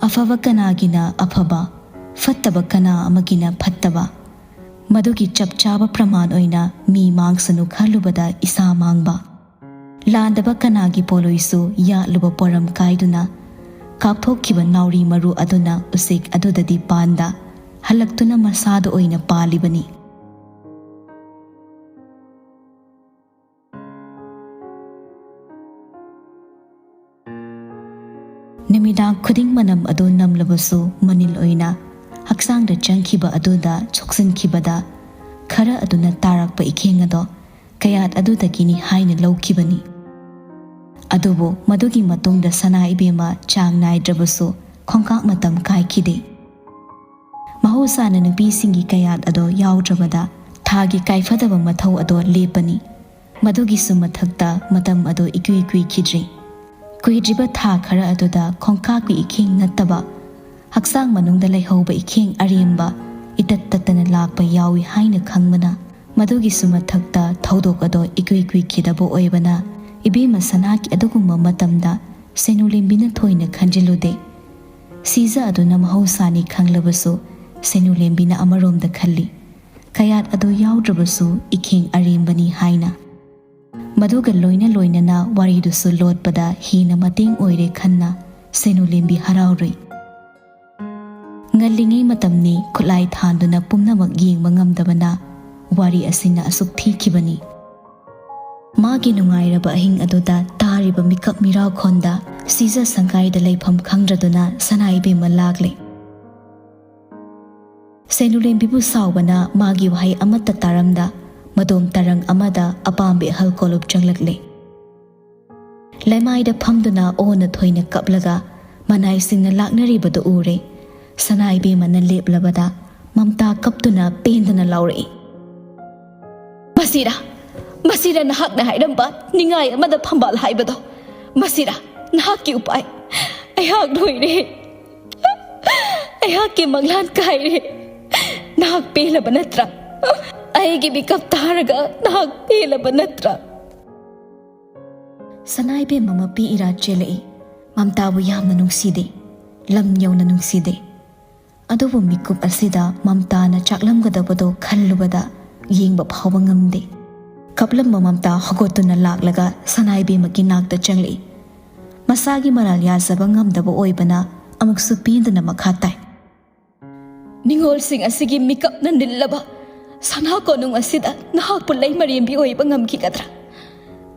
ꯑꯐꯕ ꯀꯅꯥꯒꯤꯅ ꯑꯐꯕ, ꯐꯠꯇꯕ ꯀꯅꯥ ꯑꯃꯒꯤꯅ ꯐꯠꯇꯕ꯫ ꯃꯗꯨꯒꯤ ꯆꯞ ꯆꯥꯕ ꯄ꯭ꯔꯃꯥꯟ ꯑꯣꯏꯅ ꯃꯤ ꯃꯥꯡꯁꯅꯨ ꯈꯜꯂꯨꯕꯗ ꯏꯁꯥ ꯃꯥꯡꯕ꯫ ꯂꯥꯟꯗꯕ ꯀꯅꯥꯒꯤ ꯄꯣꯂꯣꯏꯁꯨ ꯌꯥꯠꯂꯨꯕ ꯄꯣꯔꯝ ꯀꯥꯏꯗꯨꯅ ꯀꯥꯞꯊꯣꯛꯈꯤꯕ ꯅꯥꯎꯔꯤ ꯃꯔꯨ ꯑꯗꯨꯅ ꯎꯆꯦꯛ ꯑꯗꯨꯗꯗꯤ ꯄꯥꯟꯗ ꯍꯜꯂꯛꯇꯨꯅ ꯃꯁꯥꯗ ꯑꯣꯏꯅ ꯄꯥꯜꯂꯤꯕꯅꯤ꯫ ꯅꯨꯃꯤꯗꯥꯡ ꯈꯨꯗꯤꯡ ꯃꯅꯝ ꯑꯗꯨ ꯅꯝꯂꯕꯁꯨ ꯃꯅꯤꯜ ꯑꯣꯏꯅ ꯍꯛꯆꯥꯡꯗ ꯆꯪꯈꯤꯕ ꯑꯗꯨꯗ ꯁꯣꯛꯆꯤꯟꯈꯤꯕꯗ ꯈꯔ ꯑꯗꯨꯅ ꯇꯥꯔꯛꯄ ꯏꯈꯦꯡ ꯑꯗꯣ ꯀꯌꯥꯠ ꯑꯗꯨꯗꯒꯤꯅꯤ ꯍꯥꯏꯅ ꯂꯧꯈꯤꯕꯅꯤ꯫ ꯑꯗꯨꯕꯨ ꯃꯗꯨꯒꯤ ꯃꯇꯨꯡꯗ ꯁꯅꯥ ꯏꯕꯦꯝꯃ ꯆꯥꯡ ꯅꯥꯏꯗ꯭ꯔꯕꯁꯨ ꯈꯣꯡꯀꯥꯞ ꯃꯇꯝ ꯀꯥꯏꯈꯤꯗꯦ꯫ ꯃꯍꯧꯁꯥꯅ ꯅꯨꯄꯤꯁꯤꯡꯒꯤ ꯀꯌꯥꯠ ꯑꯗꯣ ꯌꯥꯎꯗ꯭ꯔꯕꯗ ꯊꯥꯒꯤ ꯀꯥꯏꯐꯗꯕ ꯃꯊꯧ ꯑꯗꯣ ꯂꯦꯞꯄꯅꯤ꯫ ꯃꯗꯨꯒꯤꯁꯨ ꯃꯊꯛꯇ ꯃꯇꯝ ꯑꯗꯣ ꯏꯀꯨꯏ ꯀꯨꯏꯈꯤꯗ꯭ꯔꯦ꯫ ꯀꯨꯏꯗ꯭ꯔꯤꯕ ꯊꯥ ꯈꯔ ꯑꯗꯨꯗ ꯈꯣꯡꯀꯥꯞꯀꯤ ꯏꯈꯦꯡ ꯅꯠꯇꯕ ꯍꯛꯆꯥꯡ ꯃꯅꯨꯡꯗ ꯂꯩꯍꯧꯕ ꯏꯈꯦꯡ ꯑꯔꯦꯝꯕ ꯏꯇꯠ ꯇꯠꯇꯅ ꯂꯥꯛꯄ ꯌꯥꯎꯏ ꯍꯥꯏꯅ ꯈꯪꯕꯅ ꯃꯗꯨꯒꯤꯁꯨ ꯃꯊꯛꯇ ꯊꯧꯗꯣꯛ ꯑꯗꯣ ꯏꯀꯨꯏ ꯀꯨꯏꯈꯤꯗꯕ ꯑꯣꯏꯕꯅ ꯏꯕꯦꯝꯃ ꯁꯅꯥꯒꯤ ꯑꯗꯨꯒꯨꯝꯕ ꯃꯇꯝꯗ ꯁꯦꯅꯨꯂꯦꯝꯕꯤꯅ ꯊꯣꯏꯅ ꯈꯟꯖꯤꯜꯂꯨꯗꯦ꯫ ꯁꯤꯖ ꯑꯗꯨꯅ ꯃꯍꯧꯁꯥꯅꯤ ꯈꯪꯂꯕꯁꯨ ꯁꯦꯅꯨꯂꯦꯝꯕꯤꯅ ꯑꯃꯔꯣꯝꯗ ꯈꯜꯂꯤ, ꯀꯌꯥꯠ ꯑꯗꯨ ꯌꯥꯎꯗ꯭ꯔꯕꯁꯨ ꯏꯈꯦꯡ ꯑꯔꯦꯝꯕꯅꯤ ꯍꯥꯏꯅ꯫ ꯃꯗꯨꯒ ꯂꯣꯏꯅ ꯂꯣꯏꯅꯅ ꯋꯥꯔꯤꯗꯨꯁꯨ ꯂꯣꯠꯄꯗ ꯍꯦꯟꯅ ꯃꯇꯦꯡ ꯑꯣꯏꯔꯦ ꯈꯟꯅ ꯁꯦꯅꯨꯂꯦꯝꯕꯤ ꯍꯔꯥꯎꯔꯨꯏ꯫ ꯉꯜꯂꯤꯉꯩ ꯃꯇꯝꯅꯤ, ꯈꯨꯠꯂꯥꯏ ꯊꯥꯟꯗꯨꯅ ꯄꯨꯝꯅꯃꯛ ꯌꯦꯡꯕ ꯉꯝꯗꯕꯅ ꯋꯥꯔꯤ ꯑꯁꯤꯅ ꯑꯁꯨꯛ ꯊꯤꯈꯤꯕꯅꯤ꯫ ꯃꯥꯒꯤ ꯅꯨꯡꯉꯥꯏꯔꯕ ꯑꯍꯤꯡ ꯑꯗꯨꯗ ꯇꯥꯔꯤꯕ ꯃꯤꯀꯞ ꯃꯤꯔꯥꯎꯈꯣꯟꯗ ꯁꯤꯖ ꯁꯪꯒꯥꯏꯗ ꯂꯩꯐꯝ ꯈꯪꯗ꯭ꯔꯗꯨꯅ ꯁꯅꯥ ꯏꯕꯦꯝꯃ ꯂꯥꯛꯂꯦ꯫ ꯁꯦꯅꯨꯂꯦꯝꯕꯤꯕꯨ ꯁꯥꯎꯕꯅ ꯃꯥꯒꯤ ꯋꯥꯍꯩ ꯑꯃꯠꯇ ꯇꯥꯔꯝꯗ ꯃꯗꯣꯝ ꯇꯔꯪ ꯑꯃꯗ ꯑꯄꯥꯝꯕ ꯏꯍꯜ ꯀꯣꯂꯨꯞ ꯆꯪꯂꯛꯂꯦ꯫ ꯂꯩꯃꯥꯏꯗ ꯐꯝꯗꯨꯅ ꯑꯣꯟꯅ ꯊꯣꯏꯅ ꯀꯞꯂꯒ ꯃꯅꯥꯏꯁꯤꯡꯅ ꯂꯥꯛꯅꯔꯤꯕꯗꯨ ꯎꯔꯦ꯫ ꯁꯅꯥ ꯏꯕꯦꯝꯃꯅ ꯂꯦꯞꯂꯕꯗ ꯃꯝꯇꯥ ꯀꯞꯇꯨꯅ ꯄꯦꯟꯗꯅ ꯂꯥꯎꯔꯛꯏ, "ꯃꯁꯤꯔꯥ, ꯃꯁꯤꯔꯥ ꯅꯍꯥꯛꯅ ꯍꯥꯏꯔꯝꯕ ꯅꯤꯡꯉꯥꯏ ꯑꯃꯗ ꯐꯝꯕꯥꯜ ꯍꯥꯏꯕꯗꯣ? ꯃꯁꯤꯔꯥ ꯅꯍꯥꯛꯀꯤ ꯎꯄꯥꯏ? ꯑꯩꯍꯥꯛ ꯂꯣꯏꯔꯦ!" ꯑꯩꯍꯥꯛꯀꯤ ꯃꯪꯂꯥꯟ ꯀꯥꯏꯔꯦ꯫ ꯅꯍꯥꯛ ꯄꯦꯜꯂꯕ ꯅꯠꯇ꯭ꯔꯥ? ꯑꯩꯒꯤ ꯃꯤꯀꯞ ꯇꯥꯔꯒ ꯅꯍꯥꯛ ꯄꯦꯜꯂꯕ ꯅꯠꯇ꯭ꯔꯥ? ꯁꯅꯥꯏꯕꯦꯝꯃ ꯃꯄꯤ ꯏꯔꯥ ꯆꯦꯜꯂꯛꯏ꯫ ꯃꯝꯇꯥꯕꯨ ꯌꯥꯝꯅ ꯅꯨꯡꯁꯤꯗꯦ, ꯂꯝ ꯌꯧꯅ ꯅꯨꯡꯁꯤꯗꯦ꯫ ꯑꯗꯨꯕꯨ ꯃꯤꯀꯨꯞ ꯑꯁꯤꯗ ꯃꯝꯇꯥꯅ ꯆꯥꯛꯂꯝꯒꯗꯕꯗꯣ ꯈꯜꯂꯨꯕꯗ ꯌꯦꯡꯕ ꯐꯥꯎꯕ ꯉꯝꯗꯦ꯫ ꯀꯞꯂꯝꯕ ꯃꯝꯇꯥ ꯍꯧꯒꯠꯇꯨꯅ ꯂꯥꯛꯂꯒ ꯁꯅꯥꯏꯕꯦꯝꯃꯒꯤ ꯅꯥꯛꯇ ꯆꯪꯂꯛꯏ꯫ ꯃꯁꯥꯒꯤ ꯃꯔꯥꯜ ꯌꯥꯖꯕ ꯉꯝꯗꯕ ꯑꯣꯏꯕꯅ ꯑꯃꯨꯛꯁꯨ ꯄꯦꯟꯗꯨꯅ ꯃꯈꯥ ꯇꯥꯏ꯫ ꯅꯤꯡꯉꯣꯜꯁꯤꯡ ꯑꯁꯤꯒꯤ ꯃꯤꯀꯞꯅ ꯅꯤꯜꯂꯕ ꯁꯅꯥ ꯀꯣꯅꯨꯡ ꯑꯁꯤꯗ ꯅꯍꯥꯛꯄꯨ ꯂꯩꯃꯔꯦꯝꯕꯤ ꯑꯣꯏꯕ ꯉꯝꯈꯤꯒꯗ꯭ꯔꯥ?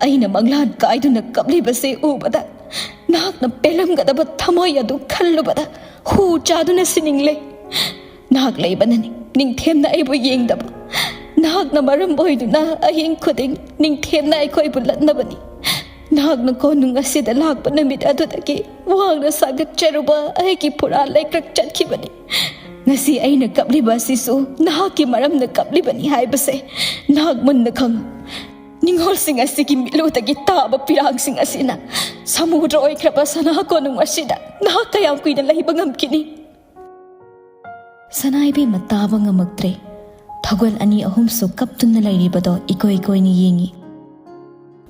ꯑꯩꯅ ꯃꯪꯂꯥꯟ ꯀꯥꯏꯗꯨꯅ ꯀꯞꯂꯤꯕꯁꯦ ꯎꯕꯗ ꯅꯍꯥꯛꯅ ꯄꯦꯜꯂꯝꯒꯗꯕ ꯊꯃꯣꯏ ꯑꯗꯨ ꯈꯜꯂꯨꯕꯗ ꯍꯨ ꯆꯥꯗꯨꯅ ꯁꯤꯅꯤꯡꯂꯦ꯫ ꯅꯍꯥꯛ ꯂꯩꯕꯅꯅꯤ ꯅꯤꯡꯊꯦꯝꯅ ꯑꯩꯕꯨ ꯌꯦꯡꯗꯕ꯫ ꯅꯍꯥꯛꯅ ꯃꯔꯝ ꯑꯣꯏꯗꯨꯅ ꯑꯍꯤꯡ ꯈꯨꯗꯤꯡ ꯅꯤꯡꯊꯦꯝꯅ ꯑꯩꯈꯣꯏꯕꯨ ꯂꯠꯅꯕꯅꯤ꯫ ꯅꯍꯥꯛꯅ ꯀꯣꯅꯨꯡ ꯑꯁꯤꯗ ꯂꯥꯛꯄ ꯅꯨꯃꯤꯠ ꯑꯗꯨꯗꯒꯤ ꯋꯥꯡꯅ ꯁꯥꯒꯠꯆꯔꯨꯕ ꯑꯩꯒꯤ ꯐꯨꯔꯥ ꯂꯩꯀ꯭ꯔꯛ ꯆꯠꯈꯤꯕꯅꯤ꯫ ꯉꯁꯤ ꯑꯩꯅ ꯀꯞꯂꯤꯕ ꯑꯁꯤꯁꯨ ꯅꯍꯥꯛꯀꯤ ꯃꯔꯝꯅ ꯀꯞꯂꯤꯕꯅꯤ ꯍꯥꯏꯕꯁꯦ ꯅꯍꯥꯛ ꯃꯨꯟꯅ ꯈꯪꯉꯨ꯫ ꯅꯤꯡꯉꯣꯜꯁꯤꯡ ꯑꯁꯤꯒꯤ ꯃꯤꯠꯂꯨꯗꯒꯤ ꯇꯥꯕ ꯄꯤꯔꯥꯡꯁꯤꯡ ꯑꯁꯤꯅ ꯁꯃꯨꯗ꯭ꯔ ꯑꯣꯏꯈ꯭ꯔꯕ ꯁꯅꯥ ꯀꯣꯅꯨꯡ ꯑꯁꯤꯗ ꯅꯍꯥꯛ ꯀꯌꯥꯝ ꯀꯨꯏꯅ ꯂꯩꯕ ꯉꯝꯈꯤꯅꯤ? ꯁꯅꯥꯏꯕꯦꯝꯃ ꯇꯥꯕ ꯉꯝꯃꯛꯇ꯭ꯔꯦ꯫ ꯊꯧꯒꯜ ꯑꯅꯤ ꯑꯍꯨꯝꯁꯨ ꯀꯞꯇꯨꯅ ꯂꯩꯔꯤꯕꯗꯣ ꯏꯀꯣꯏ ꯀꯣꯏꯅ ꯌꯦꯡꯉꯤ꯫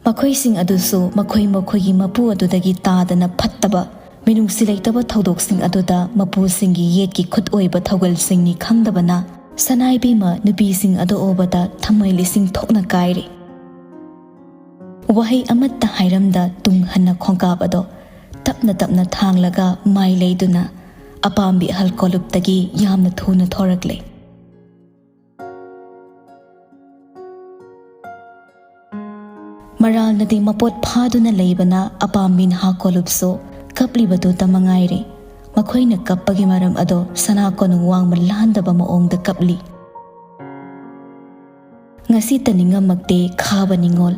ꯃꯈꯣꯏꯁꯤꯡ ꯑꯗꯨꯁꯨ ꯃꯈꯣꯏ ꯃꯈꯣꯏꯒꯤ ꯃꯄꯨ ꯑꯗꯨꯗꯒꯤ ꯇꯥꯗꯅ ꯐꯠꯇꯕ, ꯃꯤꯅꯨꯡꯁꯤ ꯂꯩꯇꯕ ꯊꯧꯗꯣꯛꯁꯤꯡ ꯑꯗꯨꯗ ꯃꯄꯨꯁꯤꯡꯒꯤ ꯌꯦꯠꯀꯤ ꯈꯨꯠ ꯑꯣꯏꯕ ꯊꯧꯒꯜꯁꯤꯡꯅꯤ ꯈꯪꯗꯕꯅ ꯁꯅꯥꯏꯕꯦꯝꯃ ꯅꯨꯄꯤꯁꯤꯡ ꯑꯗꯨ ꯎꯕꯗ ꯊꯃꯣꯏ ꯂꯤꯁꯤꯡ ꯊꯣꯛꯅ ꯀꯥꯏꯔꯦ꯫ ꯋꯥꯍꯩ ꯑꯃꯠꯇ ꯍꯥꯏꯔꯝꯗ ꯇꯨꯡ ꯍꯟꯅ ꯈꯣꯡꯀꯥꯞ ꯑꯗꯣ ꯇꯞꯅ ꯇꯞꯅ ꯊꯥꯡꯂꯒ ꯃꯥꯏ ꯂꯩꯗꯨꯅ ꯑꯄꯥꯝꯕꯤ ꯑꯍꯜ ꯀꯣꯂꯨꯞꯇꯒꯤ ꯌꯥꯝꯅ ꯊꯨꯅ ꯊꯣꯔꯛꯂꯦ꯫ ꯃꯔꯥꯜꯅꯗꯤ ꯃꯄꯣꯠ ꯐꯥꯗꯨꯅ ꯂꯩꯕꯅ ꯑꯄꯥꯝꯕꯤ ꯅꯍꯥ ꯀꯣꯂꯨꯞꯁꯨ ꯀꯞꯂꯤꯕꯗꯨꯇ ꯃꯉꯥꯏꯔꯦ꯫ ꯃꯈꯣꯏꯅ ꯀꯞꯄꯒꯤ ꯃꯔꯝ ꯑꯗꯣ ꯁꯅꯥ ꯀꯣꯅꯨꯡ ꯋꯥꯡꯃ ꯂꯥꯟꯗꯕ ꯃꯑꯣꯡꯗ ꯀꯞꯂꯤ꯫ ꯉꯁꯤꯇ ꯅꯤꯡꯉꯝꯃꯛꯇꯦ ꯈꯥꯕ ꯅꯤꯡꯉꯣꯜ꯫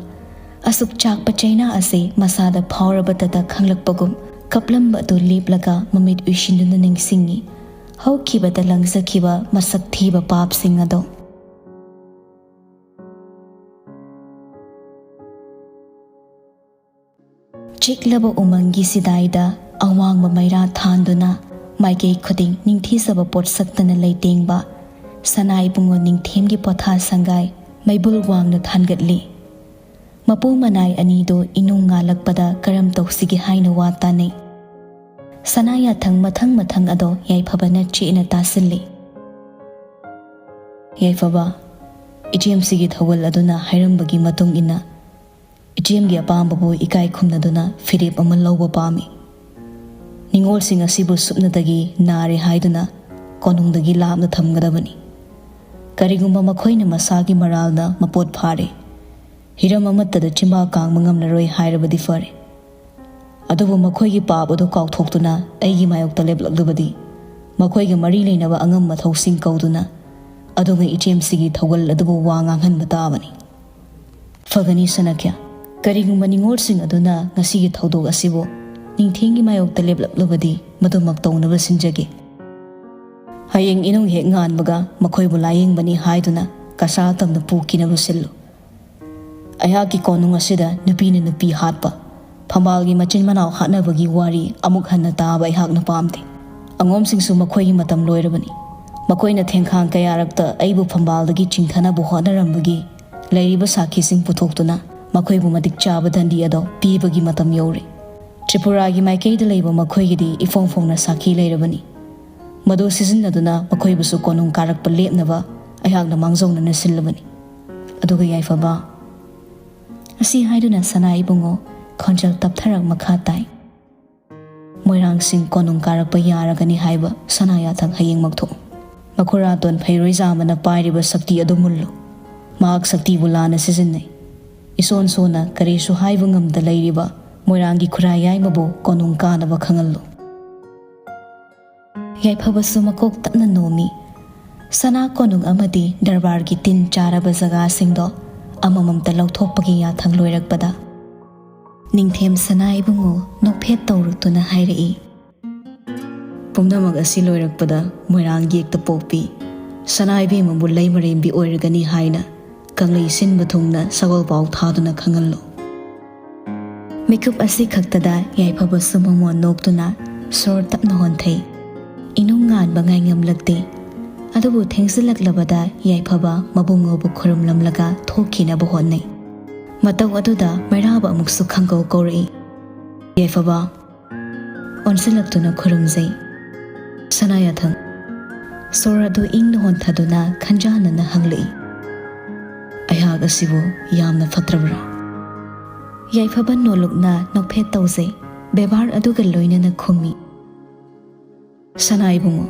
ꯑꯁꯨꯛ ꯆꯥꯛꯄ ꯆꯩꯅꯥ ꯑꯁꯤ ꯃꯁꯥꯗ ꯐꯥꯎꯔꯕꯗꯇ ꯈꯪꯂꯛꯄꯒꯨꯝ ꯀꯞꯂꯝꯕ ꯑꯗꯨ ꯂꯦꯞꯂꯒ ꯃꯃꯤꯠ ꯎꯏꯁꯤꯟꯗꯨꯅ ꯅꯤꯡꯁꯤꯡꯉꯤ꯫ ꯍꯧꯈꯤꯕꯗ ꯂꯪꯖꯈꯤꯕ ꯃꯁꯛ ꯊꯤꯕ ꯄꯥꯞꯁꯤꯡ ꯑꯗꯣ꯫ ꯆꯤꯛꯂꯕ ꯎꯃꯪꯒꯤ ꯁꯤꯗꯥꯏꯗ ꯑꯋꯥꯡꯕ ꯃꯩꯔꯥ ꯊꯥꯟꯗꯨꯅ ꯃꯥꯏꯀꯩ ꯈꯨꯗꯤꯡ ꯅꯤꯡꯊꯤꯖꯕ ꯄꯣꯠꯁꯛꯇꯅ ꯂꯩꯇꯦꯡꯕ ꯁꯅꯥ ꯏꯕꯨꯡꯉꯣ ꯅꯤꯡꯊꯦꯝꯒꯤ ꯄꯣꯊꯥ ꯁꯪꯒꯥꯏ ꯃꯩꯕꯨꯜ ꯋꯥꯡꯅ ꯊꯥꯟꯒꯠꯂꯤ꯫ ꯃꯄꯨ ꯃꯅꯥꯏ ꯑꯅꯤꯗꯨ ꯏꯅꯨꯡ ꯉꯥꯜꯂꯛꯄꯗ ꯀꯔꯝ ꯇꯧꯁꯤꯒꯦ ꯍꯥꯏꯅ ꯋꯥ ꯇꯥꯅꯩ꯫ ꯁꯅꯥ ꯌꯥꯊꯪ ꯃꯊꯪ ꯃꯊꯪ ꯑꯗꯣ ꯌꯥꯏꯐꯕꯅ ꯆꯦꯠꯅ ꯇꯥꯁꯤꯜꯂꯤ꯫ "ꯌꯥꯏꯐꯕ, ꯏꯆꯦꯝꯁꯤꯒꯤ ꯊꯧꯒꯜ ꯑꯗꯨꯅ ꯍꯥꯏꯔꯝꯕꯒꯤ ꯃꯇꯨꯡ ꯏꯟꯅ ꯏꯆꯦꯝꯒꯤ ꯑꯄꯥꯝꯕꯕꯨ ꯏꯀꯥꯏ ꯈꯨꯝꯅꯗꯨꯅ ꯐꯤꯔꯦꯞ ꯑꯃ ꯂꯧꯕ ꯄꯥꯝꯃꯤ꯫ ꯅꯤꯡꯉꯣꯜꯁꯤꯡ ꯑꯁꯤꯕꯨ ꯁꯨꯞꯅꯇꯒꯤ ꯅꯥꯔꯦ ꯍꯥꯏꯗꯨꯅ ꯀꯣꯅꯨꯡꯗꯒꯤ ꯂꯥꯞꯅ ꯊꯝꯒꯗꯕꯅꯤ꯫ ꯀꯔꯤꯒꯨꯝꯕ ꯃꯈꯣꯏꯅ ꯃꯁꯥꯒꯤ ꯃꯔꯥꯜꯅ ꯃꯄꯣꯠ ꯐꯥꯔꯦ, ꯍꯤꯔꯝ ꯑꯃꯠꯇꯗ ꯆꯤꯝꯕꯥꯜ ꯀꯥꯡꯕ ꯉꯝꯂꯔꯣꯏ ꯍꯥꯏꯔꯕꯗꯤ ꯐꯔꯦ꯫ ꯑꯗꯨꯕꯨ ꯃꯈꯣꯏꯒꯤ ꯄꯥꯞ ꯑꯗꯨ ꯀꯥꯎꯊꯣꯛꯇꯨꯅ ꯑꯩꯒꯤ ꯃꯥꯌꯣꯛꯇ ꯂꯦꯞꯂꯛꯂꯕꯗꯤ, ꯃꯈꯣꯏꯒ ꯃꯔꯤ ꯂꯩꯅꯕ ꯑꯉꯝ ꯃꯊꯧꯁꯤꯡ ꯀꯧꯗꯨꯅ ꯑꯗꯨꯒ ꯏꯆꯦꯝꯁꯤꯒꯤ ꯊꯧꯒꯜ ꯑꯗꯨꯕꯨ ꯋꯥ ꯉꯥꯡꯍꯟꯕ ꯇꯥꯕꯅꯤ꯫" "ꯐꯒꯅꯤ ꯁꯅꯥꯈ꯭ꯌꯥ꯫ ꯀꯔꯤꯒꯨꯝꯕ ꯅꯤꯡꯉꯣꯜꯁꯤꯡ ꯑꯗꯨꯅ ꯉꯁꯤꯒꯤ ꯊꯧꯗꯣꯛ ꯑꯁꯤꯕꯨ ꯅꯤꯡꯊꯦꯝꯒꯤ ꯃꯥꯌꯣꯛꯇ ꯂꯦꯞꯂꯛꯂꯕꯗꯤ, ꯃꯗꯨꯃꯛ ꯇꯧꯅꯕ ꯁꯤꯟꯖꯒꯦ꯫ ꯍꯌꯦꯡ ꯏꯅꯨꯡ ꯍꯦꯛ ꯉꯥꯟꯕꯒ ꯃꯈꯣꯏꯕꯨ ꯂꯥꯌꯦꯡꯕꯅꯤ ꯍꯥꯏꯗꯨꯅ ꯀꯁꯥ ꯇꯝꯅ ꯄꯨꯈꯤꯅꯕ ꯁꯤꯜꯂꯨ꯫ ꯑꯩꯍꯥꯛꯀꯤ ꯀꯣꯅꯨꯡ ꯑꯁꯤꯗ ꯅꯨꯄꯤꯅ ꯅꯨꯄꯤ ꯍꯥꯠꯄ, ꯐꯝꯕꯥꯜꯒꯤ ꯃꯆꯤꯟ ꯃꯅꯥꯎ ꯍꯥꯠꯅꯕꯒꯤ ꯋꯥꯔꯤ ꯑꯃꯨꯛ ꯍꯟꯅ ꯇꯥꯕ ꯑꯩꯍꯥꯛꯅ ꯄꯥꯝꯗꯦ꯫ ꯑꯉꯣꯝꯁꯤꯡꯁꯨ ꯃꯈꯣꯏꯒꯤ ꯃꯇꯝ ꯂꯣꯏꯔꯕꯅꯤ꯫ ꯃꯈꯣꯏꯅ ꯊꯦꯡꯈꯥꯡ ꯀꯌꯥꯔꯛꯇ ꯑꯩꯕꯨ ꯐꯝꯕꯥꯜꯗꯒꯤ ꯆꯤꯡꯊꯅꯕ ꯍꯣꯠꯅꯔꯝꯕꯒꯤ ꯂꯩꯔꯤꯕ ꯁꯥꯈꯤꯁꯤꯡ ꯄꯨꯊꯣꯛꯇꯨꯅ ꯃꯈꯣꯏꯕꯨ ꯃꯇꯤꯛ ꯆꯥꯕ ꯗꯟꯗꯤ ꯑꯗꯣ ꯄꯤꯕꯒꯤ ꯃꯇꯝ ꯌꯧꯔꯦ꯫ ꯇ꯭ꯔꯤꯄꯨꯔꯥꯒꯤ ꯃꯥꯏꯀꯩꯗ ꯂꯩꯕ ꯃꯈꯣꯏꯒꯤꯗꯤ ꯏꯐꯣꯡ ꯐꯣꯡꯅ ꯁꯥꯈꯤ ꯂꯩꯔꯕꯅꯤ꯫ ꯃꯗꯨ ꯁꯤꯖꯤꯟꯅꯗꯨꯅ ꯃꯈꯣꯏꯕꯨꯁꯨ ꯀꯣꯅꯨꯡ ꯀꯥꯔꯛꯄ ꯂꯦꯞꯅꯕ ꯑꯩꯍꯥꯛꯅ ꯃꯥꯡꯖꯧꯅꯅ ꯁꯤꯜꯂꯕꯅꯤ꯫ ꯑꯗꯨꯒ ꯌꯥꯏꯐꯕ," ꯑꯁꯤ ꯍꯥꯏꯗꯨꯅ ꯁꯅꯥ ꯏꯕꯨꯡꯉꯣ ꯈꯣꯟꯖꯦꯜ ꯇꯞꯊꯔꯛ ꯃꯈꯥ ꯇꯥꯏ꯫ "ꯃꯣꯏꯔꯥꯡꯁꯤꯡ ꯀꯣꯅꯨꯡ ꯀꯥꯔꯛꯄ ꯌꯥꯔꯒꯅꯤ ꯍꯥꯏꯕ ꯁꯅꯥ ꯌꯥꯊꯪ ꯍꯌꯦꯡꯃꯛ ꯊꯣꯛꯎ꯫ ꯃꯈꯨꯔꯥꯇꯣꯟ ꯐꯩꯔꯣꯏꯖꯥꯝꯕꯅ ꯄꯥꯏꯔꯤꯕ ꯁꯛꯇꯤ ꯑꯗꯨ ꯃꯨꯜꯂꯨ꯫ ꯃꯍꯥꯛ ꯁꯛꯇꯤꯕꯨ ꯂꯥꯟꯅ ꯁꯤꯖꯤꯟꯅꯩ꯫ ꯏꯁꯣꯟ ꯁꯣꯟꯅ ꯀꯔꯤꯁꯨ ꯍꯥꯏꯕ ꯉꯝꯗ ꯂꯩꯔꯤꯕ ꯃꯣꯏꯔꯥꯡꯒꯤ ꯈꯨꯔꯥꯏ ꯌꯥꯏꯃꯕꯨ ꯀꯣꯅꯨꯡ ꯀꯥꯅꯕ ꯈꯪꯍꯜꯂꯨ꯫" ꯌꯥꯏꯐꯕꯁꯨ ꯃꯀꯣꯛ ꯇꯞꯅ ꯅꯣꯝꯃꯤ꯫ ꯁꯅꯥ ꯀꯣꯅꯨꯡ ꯑꯃꯗꯤ ꯗꯔꯕꯥꯔꯒꯤ ꯇꯤꯟ ꯆꯥꯔꯕ ꯖꯒꯥꯁꯤꯡꯗꯣ ꯑꯃꯃꯝꯇ ꯂꯧꯊꯣꯛꯄꯒꯤ ꯌꯥꯊꯪ ꯂꯣꯏꯔꯛꯄꯗ, ꯅꯤꯡꯊꯦꯝ ꯁꯅꯥ ꯏꯕꯨꯡꯉꯣ ꯅꯣꯛꯐꯦꯠ ꯇꯧꯔꯨꯛꯇꯨꯅ ꯍꯥꯏꯔꯛꯏ, "ꯄꯨꯝꯅꯃꯛ ꯑꯁꯤ ꯂꯣꯏꯔꯛꯄꯗ ꯃꯣꯏꯔꯥꯡ ꯌꯦꯛꯇ ꯄꯣꯛꯄꯤ ꯁꯅꯥ ꯏꯕꯦꯝꯃꯕꯨ ꯂꯩꯃꯔꯦꯝꯕꯤ ꯑꯣꯏꯔꯒꯅꯤ ꯍꯥꯏꯅ ꯀꯪꯂꯩ ꯁꯤꯟꯕ ꯊꯨꯡꯅ ꯁꯒꯣꯜ ꯄꯥꯎ ꯊꯥꯗꯨꯅ ꯈꯪꯍꯜꯂꯨ꯫" ꯃꯤꯀꯨꯞ ꯑꯁꯤ ꯈꯛꯇꯗ ꯌꯥꯏꯐꯕꯁꯨ ꯃꯃꯣꯟ ꯅꯣꯛꯇꯨꯅ ꯁꯣꯔ ꯇꯞꯅ ꯍꯣꯟꯊꯩ꯫ ꯏꯅꯨꯡ ꯉꯥꯟꯕ ꯉꯥꯏꯉꯝꯂꯛꯇꯦ꯫ ꯑꯗꯨꯕꯨ ꯊꯦꯡꯖꯤꯜꯂꯛꯂꯕꯗ ꯌꯥꯏꯐꯕ ꯃꯕꯨꯡꯉꯣꯕꯨ ꯈꯨꯔꯨꯝꯂꯝꯂꯒ ꯊꯣꯛꯈꯤꯅꯕ ꯍꯣꯠꯅꯩ꯫ ꯃꯇꯧ ꯑꯗꯨꯗ ꯃꯩꯔꯥꯕ ꯑꯃꯨꯛꯁꯨ ꯈꯪꯀꯧ ꯀꯧꯔꯛꯏ꯫ "ꯌꯥꯏꯐꯕ!" ꯑꯣꯟꯁꯤꯜꯂꯛꯇꯨꯅ ꯈꯨꯔꯨꯝꯖꯩ꯫ ꯁꯅꯥꯌꯥꯊꯪ, ꯁꯣꯔ ꯑꯗꯨ ꯏꯪꯅ ꯍꯣꯟꯊꯗꯨꯅ ꯈꯟꯖꯥꯅꯅ ꯍꯪꯂꯛꯏ, "ꯑꯩꯍꯥꯛ ꯑꯁꯤꯕꯨ ꯌꯥꯝꯅ ꯐꯠꯇ꯭ꯔꯕ꯭ꯔꯥ?" ꯌꯥꯏꯐꯕ ꯅꯣꯜꯂꯨꯛꯅ ꯅꯣꯛꯐꯦꯠ ꯇꯧꯖꯩ꯫ ꯕꯦꯕꯥꯔ ꯑꯗꯨꯒ ꯂꯣꯏꯅꯅ ꯈꯨꯝꯃꯤ, "ꯁꯅꯥ ꯏꯕꯨꯡꯉꯣ,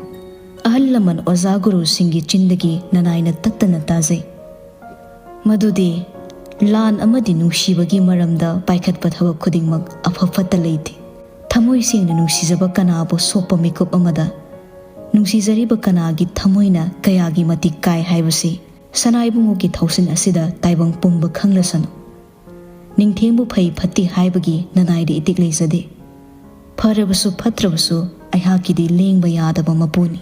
ꯑꯍꯜ ꯂꯃꯟ ꯑꯣꯖꯥ ꯒꯨꯔꯨꯁꯤꯡꯒꯤ ꯆꯤꯟꯗꯒꯤ ꯅꯅꯥꯏꯅ ꯇꯠꯇꯅ ꯇꯥꯖꯩ꯫ ꯃꯗꯨꯗꯤ ꯂꯥꯟ ꯑꯃꯗꯤ ꯅꯨꯡꯁꯤꯕꯒꯤ ꯃꯔꯝꯗ ꯄꯥꯏꯈꯠꯄ ꯊꯕꯛ ꯈꯨꯗꯤꯡꯃꯛ ꯑꯐ ꯐꯠꯇ ꯂꯩꯇꯦ꯫ ꯊꯃꯣꯏ ꯁꯦꯡꯅ ꯅꯨꯡꯁꯤꯖꯕ ꯀꯅꯥꯕꯨ ꯁꯣꯛꯄ ꯃꯤꯀꯨꯞ ꯑꯃꯗ ꯅꯨꯡꯁꯤꯖꯔꯤꯕ ꯀꯅꯥꯒꯤ ꯊꯃꯣꯏꯅ ꯀꯌꯥꯒꯤ ꯃꯇꯤꯛ ꯀꯥꯏ ꯍꯥꯏꯕꯁꯤ ꯁꯅꯥ ꯏꯕꯨꯡꯉꯣꯒꯤ ꯊꯧꯁꯤꯟ ꯑꯁꯤꯗ ꯇꯥꯏꯕꯪ ꯄꯨꯝꯕ ꯈꯪꯂꯁꯅꯨ꯫ ꯅꯤꯡꯊꯦꯝꯕꯨ ꯐꯩ ꯐꯠꯇꯦ ꯍꯥꯏꯕꯒꯤ ꯅꯅꯥꯏꯗ ꯏꯇꯤꯛ ꯂꯩꯖꯗꯦ꯫ ꯐꯔꯕꯁꯨ ꯐꯠꯇ꯭ꯔꯕꯁꯨ ꯑꯩꯍꯥꯛꯀꯤꯗꯤ ꯂꯦꯡꯕ ꯌꯥꯗꯕ ꯃꯄꯨꯅꯤ꯫"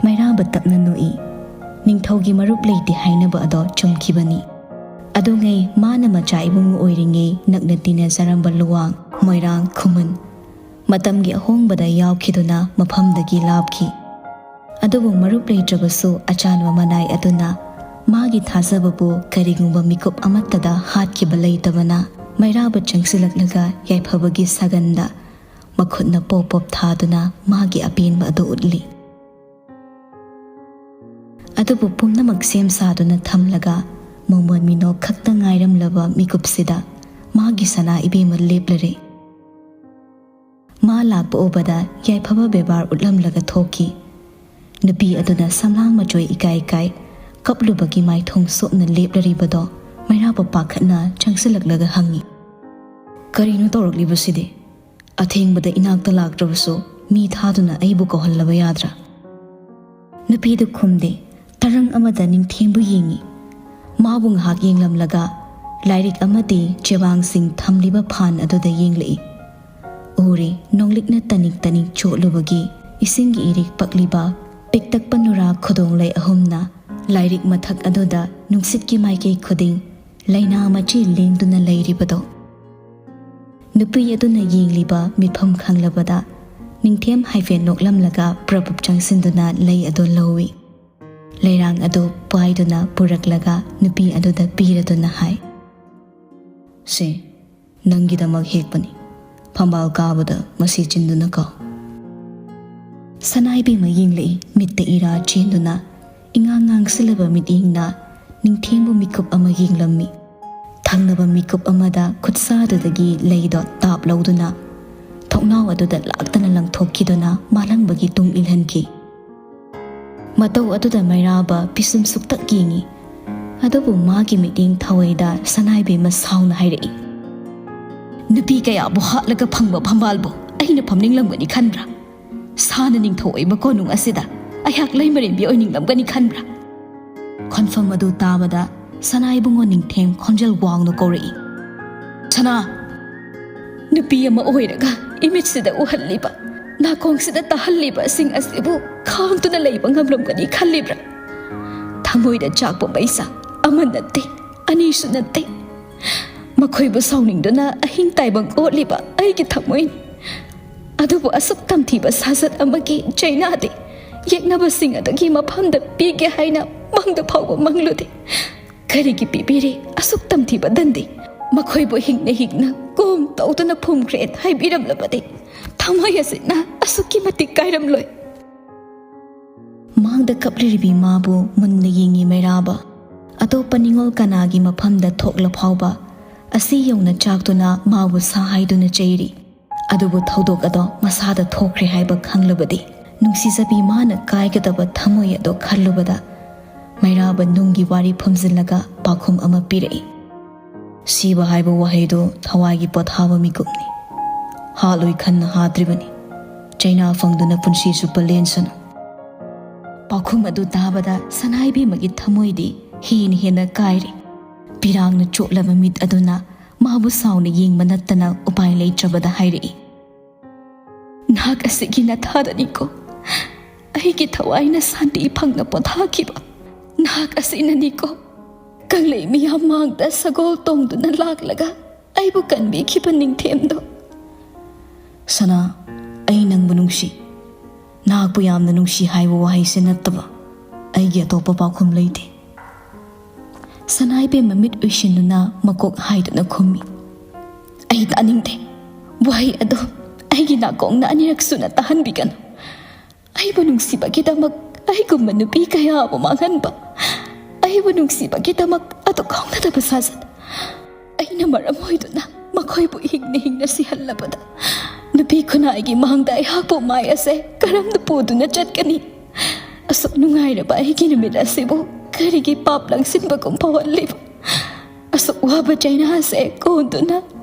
ꯃꯩꯔꯥꯕ ꯇꯞꯅ ꯅꯣꯛꯏ꯫ ꯅꯤꯡꯊꯧꯒꯤ ꯃꯔꯨꯞ ꯂꯩꯇꯦ ꯍꯥꯏꯅꯕ ꯑꯗꯣ ꯆꯨꯝꯈꯤꯕꯅꯤ꯫ ꯑꯗꯨꯉꯩ ꯃꯥꯅ ꯃꯆꯥ ꯏꯕꯨꯡꯉꯣ ꯑꯣꯏꯔꯤꯉꯩ ꯅꯛꯅ ꯇꯤꯟꯅꯖꯔꯝꯕ ꯂꯨꯋꯥꯡ, ꯃꯣꯏꯔꯥꯡ, ꯈꯨꯃꯟ ꯃꯇꯝꯒꯤ ꯑꯍꯣꯡꯕꯗ ꯌꯥꯎꯈꯤꯗꯨꯅ ꯃꯐꯝꯗꯒꯤ ꯂꯥꯞꯈꯤ꯫ ꯑꯗꯨꯕꯨ ꯃꯔꯨꯞ ꯂꯩꯇ꯭ꯔꯕꯁꯨ ꯑꯆꯥꯟꯕ ꯃꯅꯥꯏ ꯑꯗꯨꯅ ꯃꯥꯒꯤ ꯊꯥꯖꯕꯕꯨ ꯀꯔꯤꯒꯨꯝꯕ ꯃꯤꯀꯨꯞ ꯑꯃꯠꯇꯗ ꯍꯥꯠꯈꯤꯕ ꯂꯩꯇꯕꯅ ꯃꯩꯔꯥꯕ ꯆꯪꯁꯤꯜꯂꯛꯂꯒ ꯌꯥꯏꯐꯕꯒꯤ ꯁꯥꯒꯟꯗ ꯃꯈꯨꯠꯅ ꯄꯣꯞ ꯄꯣꯞ ꯊꯥꯗꯨꯅ ꯃꯥꯒꯤ ꯑꯄꯦꯟꯕ ꯑꯗꯨ ꯎꯠꯂꯤ꯫ ꯑꯗꯨꯕꯨ ꯄꯨꯝꯅꯃꯛ ꯁꯦꯝ ꯁꯥꯗꯨꯅ ꯊꯝꯂꯒ ꯃꯃꯣꯟ ꯃꯤꯅꯣꯛ ꯈꯛꯇ ꯉꯥꯏꯔꯝꯂꯕ ꯃꯤꯀꯨꯞꯁꯤꯗ ꯃꯥꯒꯤ ꯁꯅꯥ ꯏꯕꯦꯝꯃ ꯂꯦꯞꯂꯔꯦ꯫ ꯃꯥ ꯂꯥꯛꯄ ꯎꯕꯗ ꯌꯥꯏꯐꯕ ꯕꯦꯕꯥꯔ ꯎꯠꯂꯝꯂꯒ ꯊꯣꯛꯈꯤ꯫ ꯅꯨꯄꯤ ꯑꯗꯨꯅ ꯁꯝꯂꯥꯡ ꯃꯆꯣꯏ ꯏꯀꯥꯏ ꯀꯥꯏ ꯀꯞꯂꯨꯕꯒꯤ ꯃꯥꯏꯊꯣꯡ ꯁꯣꯛꯅ ꯂꯦꯞꯂꯔꯤꯕꯗꯣ ꯃꯩꯔꯥꯕ ꯄꯥꯈꯠꯅ ꯆꯪꯁꯤꯜꯂꯛꯂꯒ ꯍꯪꯉꯤ, "ꯀꯔꯤꯅꯣ ꯇꯧꯔꯛꯂꯤꯕꯁꯤꯗꯤ? ꯑꯊꯦꯡꯕꯗ ꯏꯅꯥꯛꯇ ꯂꯥꯛꯇ꯭ꯔꯕꯁꯨ ꯃꯤ ꯊꯥꯗꯨꯅ ꯑꯩꯕꯨ ꯀꯧꯍꯜꯂꯕ ꯌꯥꯗ꯭ꯔꯥ?" ꯅꯨꯄꯤꯗꯨ ꯈꯨꯝꯗꯦ꯫ ꯇꯔꯪ ꯑꯃꯗ ꯅꯤꯡꯊꯦꯝꯕꯨ ꯌꯦꯡꯉꯤ꯫ ꯃꯥꯕꯨ ꯉꯥꯏꯍꯥꯛ ꯌꯦꯡꯂꯝꯂꯒ ꯂꯥꯏꯔꯤꯛ ꯑꯃꯗꯤ ꯆꯦꯕꯥꯡꯁꯤꯡ ꯊꯝꯂꯤꯕ ꯐꯥꯟ ꯑꯗꯨꯗ ꯌꯦꯡꯂꯛꯏ꯫ ꯎꯔꯤ, ꯅꯣꯡꯂꯤꯛꯅ ꯇꯅꯤꯛ ꯇꯅꯤꯛ ꯆꯣꯠꯂꯨꯕꯒꯤ ꯏꯁꯤꯡꯒꯤ ꯏꯔꯤꯛ ꯄꯛꯂꯤꯕ ꯄꯤꯛꯇꯛꯄ ꯅꯨꯔꯥ ꯈꯨꯗꯣꯡꯂꯩ ꯑꯍꯨꯝꯅ ꯂꯥꯏꯔꯤꯛ ꯃꯊꯛ ꯑꯗꯨꯗ ꯅꯨꯡꯁꯤꯠꯀꯤ ꯃꯥꯏꯀꯩ ꯈꯨꯗꯤꯡ ꯂꯩꯅꯥ ꯃꯆꯤ ꯂꯦꯡꯗꯨꯅ ꯂꯩꯔꯤꯕꯗꯣ꯫ ꯅꯨꯄꯤ ꯑꯗꯨꯅ ꯌꯦꯡꯂꯤꯕ ꯃꯤꯠꯐꯝ ꯈꯪꯂꯕꯗ ꯅꯤꯡꯊꯦꯝ ꯍꯥꯏꯐꯦꯠ ꯅꯣꯛꯂꯝꯂꯒ ꯄ꯭ꯔꯞ ꯄ꯭ꯔꯞ ꯆꯪꯁꯤꯟꯗꯨꯅ ꯂꯩ ꯑꯗꯨ ꯂꯧꯏ꯫ ꯂꯩꯔꯥꯡ ꯑꯗꯨ ꯄꯥꯏꯗꯨꯅ ꯄꯨꯔꯛꯂꯒ ꯅꯨꯄꯤ ꯑꯗꯨꯗ ꯄꯤꯔꯗꯨꯅ ꯍꯥꯏ, "ꯁꯦ, ꯅꯪꯒꯤꯗꯃꯛ ꯍꯦꯛꯄꯅꯤ꯫ ꯐꯝꯕꯥꯜ ꯀꯥꯕꯗ ꯃꯁꯤ ꯆꯤꯟꯗꯨꯅ ꯀꯥꯎ꯫" ꯁꯅꯥꯏꯕꯦꯝꯃ ꯌꯦꯡꯂꯛꯏ, ꯃꯤꯠꯇ ꯏꯔꯥ ꯆꯦꯟꯗꯨꯅ, ꯏꯉꯥꯡ ꯉꯥꯡꯁꯤꯜꯂꯕ ꯃꯤꯠꯌꯦꯡꯅ ꯅꯤꯡꯊꯦꯝꯕꯨ ꯃꯤꯀꯨꯞ ꯑꯃ ꯌꯦꯡꯂꯝꯃꯤ꯫ ꯊꯪꯅꯕ ꯃꯤꯀꯨꯞ ꯑꯃꯗ ꯈꯨꯠꯁꯥꯗꯨꯗꯒꯤ ꯂꯩꯗꯣ ꯇꯥꯞ ꯂꯧꯗꯨꯅ ꯊꯣꯡꯅꯥꯎ ꯑꯗꯨꯗ ꯂꯥꯛꯇꯅ ꯂꯪꯊꯣꯛꯈꯤꯗꯨꯅ ꯃꯥꯂꯪꯕꯒꯤ ꯇꯨꯡ ꯏꯜꯍꯟꯈꯤ꯫ ꯃꯇꯧ ꯑꯗꯨꯗ ꯃꯩꯔꯥꯕ ꯄꯤꯁꯨꯝ ꯁꯨꯛꯇꯛ ꯌꯦꯡꯉꯤ꯫ ꯑꯗꯨꯕꯨ ꯃꯥꯒꯤ ꯃꯤꯠꯌꯦꯡ ꯊꯋꯥꯏꯗ ꯁꯅꯥꯏꯕꯦꯝꯃ ꯁꯥꯎꯅ ꯍꯥꯏꯔꯛꯏ, "ꯅꯨꯄꯤ ꯀꯌꯥꯕꯨ ꯍꯥꯠꯂꯒ ꯐꯪꯕ ꯐꯝꯕꯥꯜꯕꯨ ꯑꯩꯅ ꯐꯝꯅꯤꯡꯂꯝꯒꯅꯤ ꯈꯟꯕ꯭ꯔꯥ? ꯁꯥꯅ ꯅꯤꯡꯊꯧ ꯑꯣꯏꯕ ꯀꯣꯅꯨꯡ ꯑꯁꯤꯗ ꯑꯩꯍꯥꯛ ꯂꯩꯃꯔꯦꯟꯕꯤ ꯑꯣꯏꯅꯤꯡꯂꯝꯒꯅꯤ ꯈꯟꯕ꯭ꯔꯥ?" ꯈꯣꯟꯐꯝ ꯑꯗꯨ ꯇꯥꯕꯗ ꯁꯅꯥ ꯏꯕꯨꯡꯉꯣ ꯅꯤꯡꯊꯦꯝ ꯈꯣꯟꯖꯦꯜ ꯋꯥꯡꯅ ꯀꯧꯔꯛꯏ, "ꯁꯅꯥ, ꯅꯨꯄꯤ ꯑꯃ ꯑꯣꯏꯔꯒ ꯏꯃꯤꯠꯁꯤꯗ ꯎꯍꯜꯂꯤꯕ, ꯅꯥꯀꯣꯡꯁꯤꯗ ꯇꯥꯍꯜꯂꯤꯕꯁꯤꯡ ꯑꯁꯤꯕꯨ ꯈꯥꯡꯗꯨꯅ ꯂꯩꯕ ꯉꯝꯂꯝꯒꯅꯤ ꯈꯜꯂꯤꯕ꯭ꯔꯥ? ꯊꯃꯣꯏꯗ ꯆꯥꯛꯄ ꯃꯩꯁꯥ ꯑꯃ ꯅꯠꯇꯦ, ꯑꯅꯤꯁꯨ ꯅꯠꯇꯦ꯫ ꯃꯈꯣꯏꯕꯨ ꯁꯥꯎꯅꯤꯡꯗꯨꯅ ꯑꯍꯤꯡ ꯇꯥꯏꯕꯪ ꯑꯣꯠꯂꯤꯕ ꯑꯩꯒꯤ ꯊꯃꯣꯏꯅꯤ꯫ ꯑꯗꯨꯕꯨ ꯑꯁꯨꯛ ꯇꯝꯊꯤꯕ ꯁꯥꯖꯠ ꯑꯃꯒꯤ ꯆꯩꯅꯥꯗꯤ ꯌꯦꯛꯅꯕꯁꯤꯡ ꯑꯗꯨꯒꯤ ꯃꯐꯝꯗ ꯄꯤꯒꯦ ꯍꯥꯏꯅ ꯃꯪꯗ ꯐꯥꯎꯕ ꯃꯪꯂꯨꯗꯦ꯫ ꯀꯔꯤꯒꯤ ꯄꯤꯕꯤꯔꯤ ꯑꯁꯨꯛ ꯇꯝꯊꯤꯕ ꯗꯟꯗꯤ? ꯃꯈꯣꯏꯕꯨ ꯍꯤꯡꯅ ꯍꯤꯡꯅ ꯀꯣꯝ ꯇꯧꯗꯨꯅ ꯐꯨꯝꯈ꯭ꯔꯦ ꯍꯥꯏꯕꯤꯔꯝꯂꯕꯗꯤ ꯊꯃꯣꯏ ꯑꯁꯤꯅ ꯑꯁꯨꯛꯀꯤ ꯃꯇꯤꯛ ꯀꯥꯏꯔꯝꯂꯣꯏ꯫" ꯃꯥꯡꯗ ꯀꯞꯂꯤꯔꯤꯕꯤ ꯃꯥꯕꯨ ꯃꯨꯟꯅ ꯌꯦꯡꯉꯤ ꯃꯩꯔꯥꯕ꯫ ꯑꯇꯣꯞꯄ ꯅꯤꯡꯉꯣꯜ ꯀꯅꯥꯒꯤ ꯃꯐꯝꯗ ꯊꯣꯛꯂ ꯐꯥꯎꯕ ꯑꯁꯤ ꯌꯧꯅ ꯆꯥꯛꯇꯨꯅ ꯃꯥꯕꯨ ꯁꯥ ꯍꯥꯏꯗꯨꯅ ꯆꯩꯔꯤ꯫ ꯑꯗꯨꯕꯨ ꯊꯧꯗꯣꯛ ꯑꯗꯣ ꯃꯁꯥꯗ ꯊꯣꯛꯈ꯭ꯔꯦ ꯍꯥꯏꯕ ꯈꯪꯂꯕꯗꯤ ꯅꯨꯡꯁꯤꯖꯕꯤ ꯃꯥꯅ ꯀꯥꯏꯒꯗꯕ ꯊꯃꯣꯏ ꯑꯗꯣ ꯈꯜꯂꯨꯕꯗ ꯃꯩꯔꯥꯕ ꯅꯨꯡꯒꯤ ꯋꯥꯔꯤ ꯐꯨꯝꯖꯤꯜꯂꯒ ꯄꯥꯎꯈꯨꯝ ꯑꯃ ꯄꯤꯔꯛꯏ꯫ "ꯁꯤꯕ ꯍꯥꯏꯕ ꯋꯥꯍꯩꯗꯨ ꯊꯋꯥꯏꯒꯤ ꯄꯣꯊꯥꯕ ꯃꯤꯀꯨꯞꯅꯤ꯫ ꯍꯥꯠꯂꯣꯏ ꯈꯟꯅ ꯍꯥꯠꯇ꯭ꯔꯤꯕꯅꯤ꯫ ꯆꯩꯅꯥ ꯐꯪꯗꯨꯅ ꯄꯨꯟꯁꯤ ꯆꯨꯞꯄ ꯂꯦꯟꯁꯅꯨ꯫" ꯄꯥꯎꯈꯨꯝ ꯑꯗꯨ ꯇꯥꯕꯗ ꯁꯅꯥꯏꯕꯦꯝꯃꯒꯤ ꯊꯃꯣꯏꯗꯤ ꯍꯦꯟꯅ ꯍꯦꯟꯅ ꯀꯥꯏꯔꯦ꯫ ꯄꯤꯔꯥꯡꯅ ꯆꯣꯠꯂꯕ ꯃꯤꯠ ꯑꯗꯨꯅ ꯃꯥꯕꯨ ꯁꯥꯎꯅ ꯌꯦꯡꯕ ꯅꯠꯇꯅ ꯎꯄꯥꯏ ꯂꯩꯇ꯭ꯔꯕꯗ ꯍꯥꯏꯔꯛꯏ, "ꯅꯍꯥꯛ ꯑꯁꯤꯒꯤ ꯅꯊꯥꯗꯅꯤꯀꯣ ꯑꯩꯒꯤ ꯊꯋꯥꯏꯅ ꯁꯥꯟꯇꯤ ꯐꯪꯅ ꯄꯣꯊꯥꯈꯤꯕ꯫ ꯅꯍꯥꯛ ꯑꯁꯤꯅꯅꯤꯀꯣ ꯀꯪꯂꯩ ꯃꯤꯌꯥꯝ ꯃꯥꯡꯗ ꯁꯒꯣꯜ ꯇꯣꯡꯗꯨꯅ ꯂꯥꯛꯂꯒ ꯑꯩꯕꯨ ꯀꯟꯕꯤꯈꯤꯕ ꯅꯤꯡꯊꯦꯝꯗꯣ꯫" "ꯁꯅꯥ, ꯑꯩ ꯅꯪꯕꯨ ꯅꯨꯡꯁꯤ꯫ ꯅꯍꯥꯛꯄꯨ ꯌꯥꯝꯅ ꯅꯨꯡꯁꯤ ꯍꯥꯏꯕ ꯋꯥꯍꯩꯁꯦ ꯅꯠꯇꯕ ꯑꯩꯒꯤ ꯑꯇꯣꯞꯄ ꯄꯥꯎꯈꯨꯝ ꯂꯩꯇꯦ꯫ ꯁꯅꯥꯏꯕꯦꯝꯃ ꯃꯤꯠ ꯎꯏꯁꯤꯟꯗꯨꯅ ꯃꯀꯣꯛ ꯍꯥꯏꯗꯨꯅ ꯈꯨꯝꯃꯤ꯫ "ꯑꯩ ꯇꯥꯅꯤꯡꯗꯦ꯫ ꯋꯥꯍꯩ ꯑꯗꯣ ꯑꯩꯒꯤ ꯅꯥꯀꯣꯡꯅ ꯑꯅꯤꯔꯛ ꯁꯨꯅ ꯇꯥꯍꯟꯕꯤꯒꯅꯨ꯫ ꯑꯩꯕꯨ ꯅꯨꯡꯁꯤꯕꯒꯤꯗꯃꯛ ꯑꯩꯒꯨꯝꯕ ꯅꯨꯄꯤ ꯀꯌꯥꯕꯨ ꯃꯥꯡꯍꯟꯕ, ꯑꯩꯕꯨ ꯅꯨꯡꯁꯤꯕꯒꯤꯗꯃꯛ ꯑꯗꯨ ꯀꯥꯎꯅꯗꯕ ꯁꯥꯖꯠ ꯑꯩꯅ ꯃꯔꯝ ꯑꯣꯏꯗꯨꯅ ꯃꯈꯣꯏꯕꯨ ꯍꯤꯡꯅ ꯍꯤꯡꯅ ꯁꯤꯍꯜꯂꯕꯗ, ꯅꯨꯄꯤ ꯈꯨꯟꯅꯥꯏꯒꯤ ꯃꯥꯡꯗ ꯑꯩꯍꯥꯛꯄꯨ ꯃꯥꯏ ꯑꯁꯦ ꯀꯔꯝꯅ ꯄꯨꯗꯨꯅ ꯆꯠꯀꯅꯤ? ꯑꯁꯨꯛ ꯅꯨꯡꯉꯥꯏꯔꯕ ꯑꯩꯒꯤ ꯅꯨꯃꯤꯠ ꯑꯁꯤꯕꯨ ꯀꯔꯤꯒꯤ ꯄꯥꯞ ꯂꯪꯁꯤꯟꯕꯒꯨꯝ ꯐꯥꯎꯍꯜꯂꯤꯕ? ꯑꯁꯨꯛ ꯋꯥꯕ ꯆꯩꯅꯥ ꯑꯁꯦ ꯀꯣꯟꯗꯨꯅ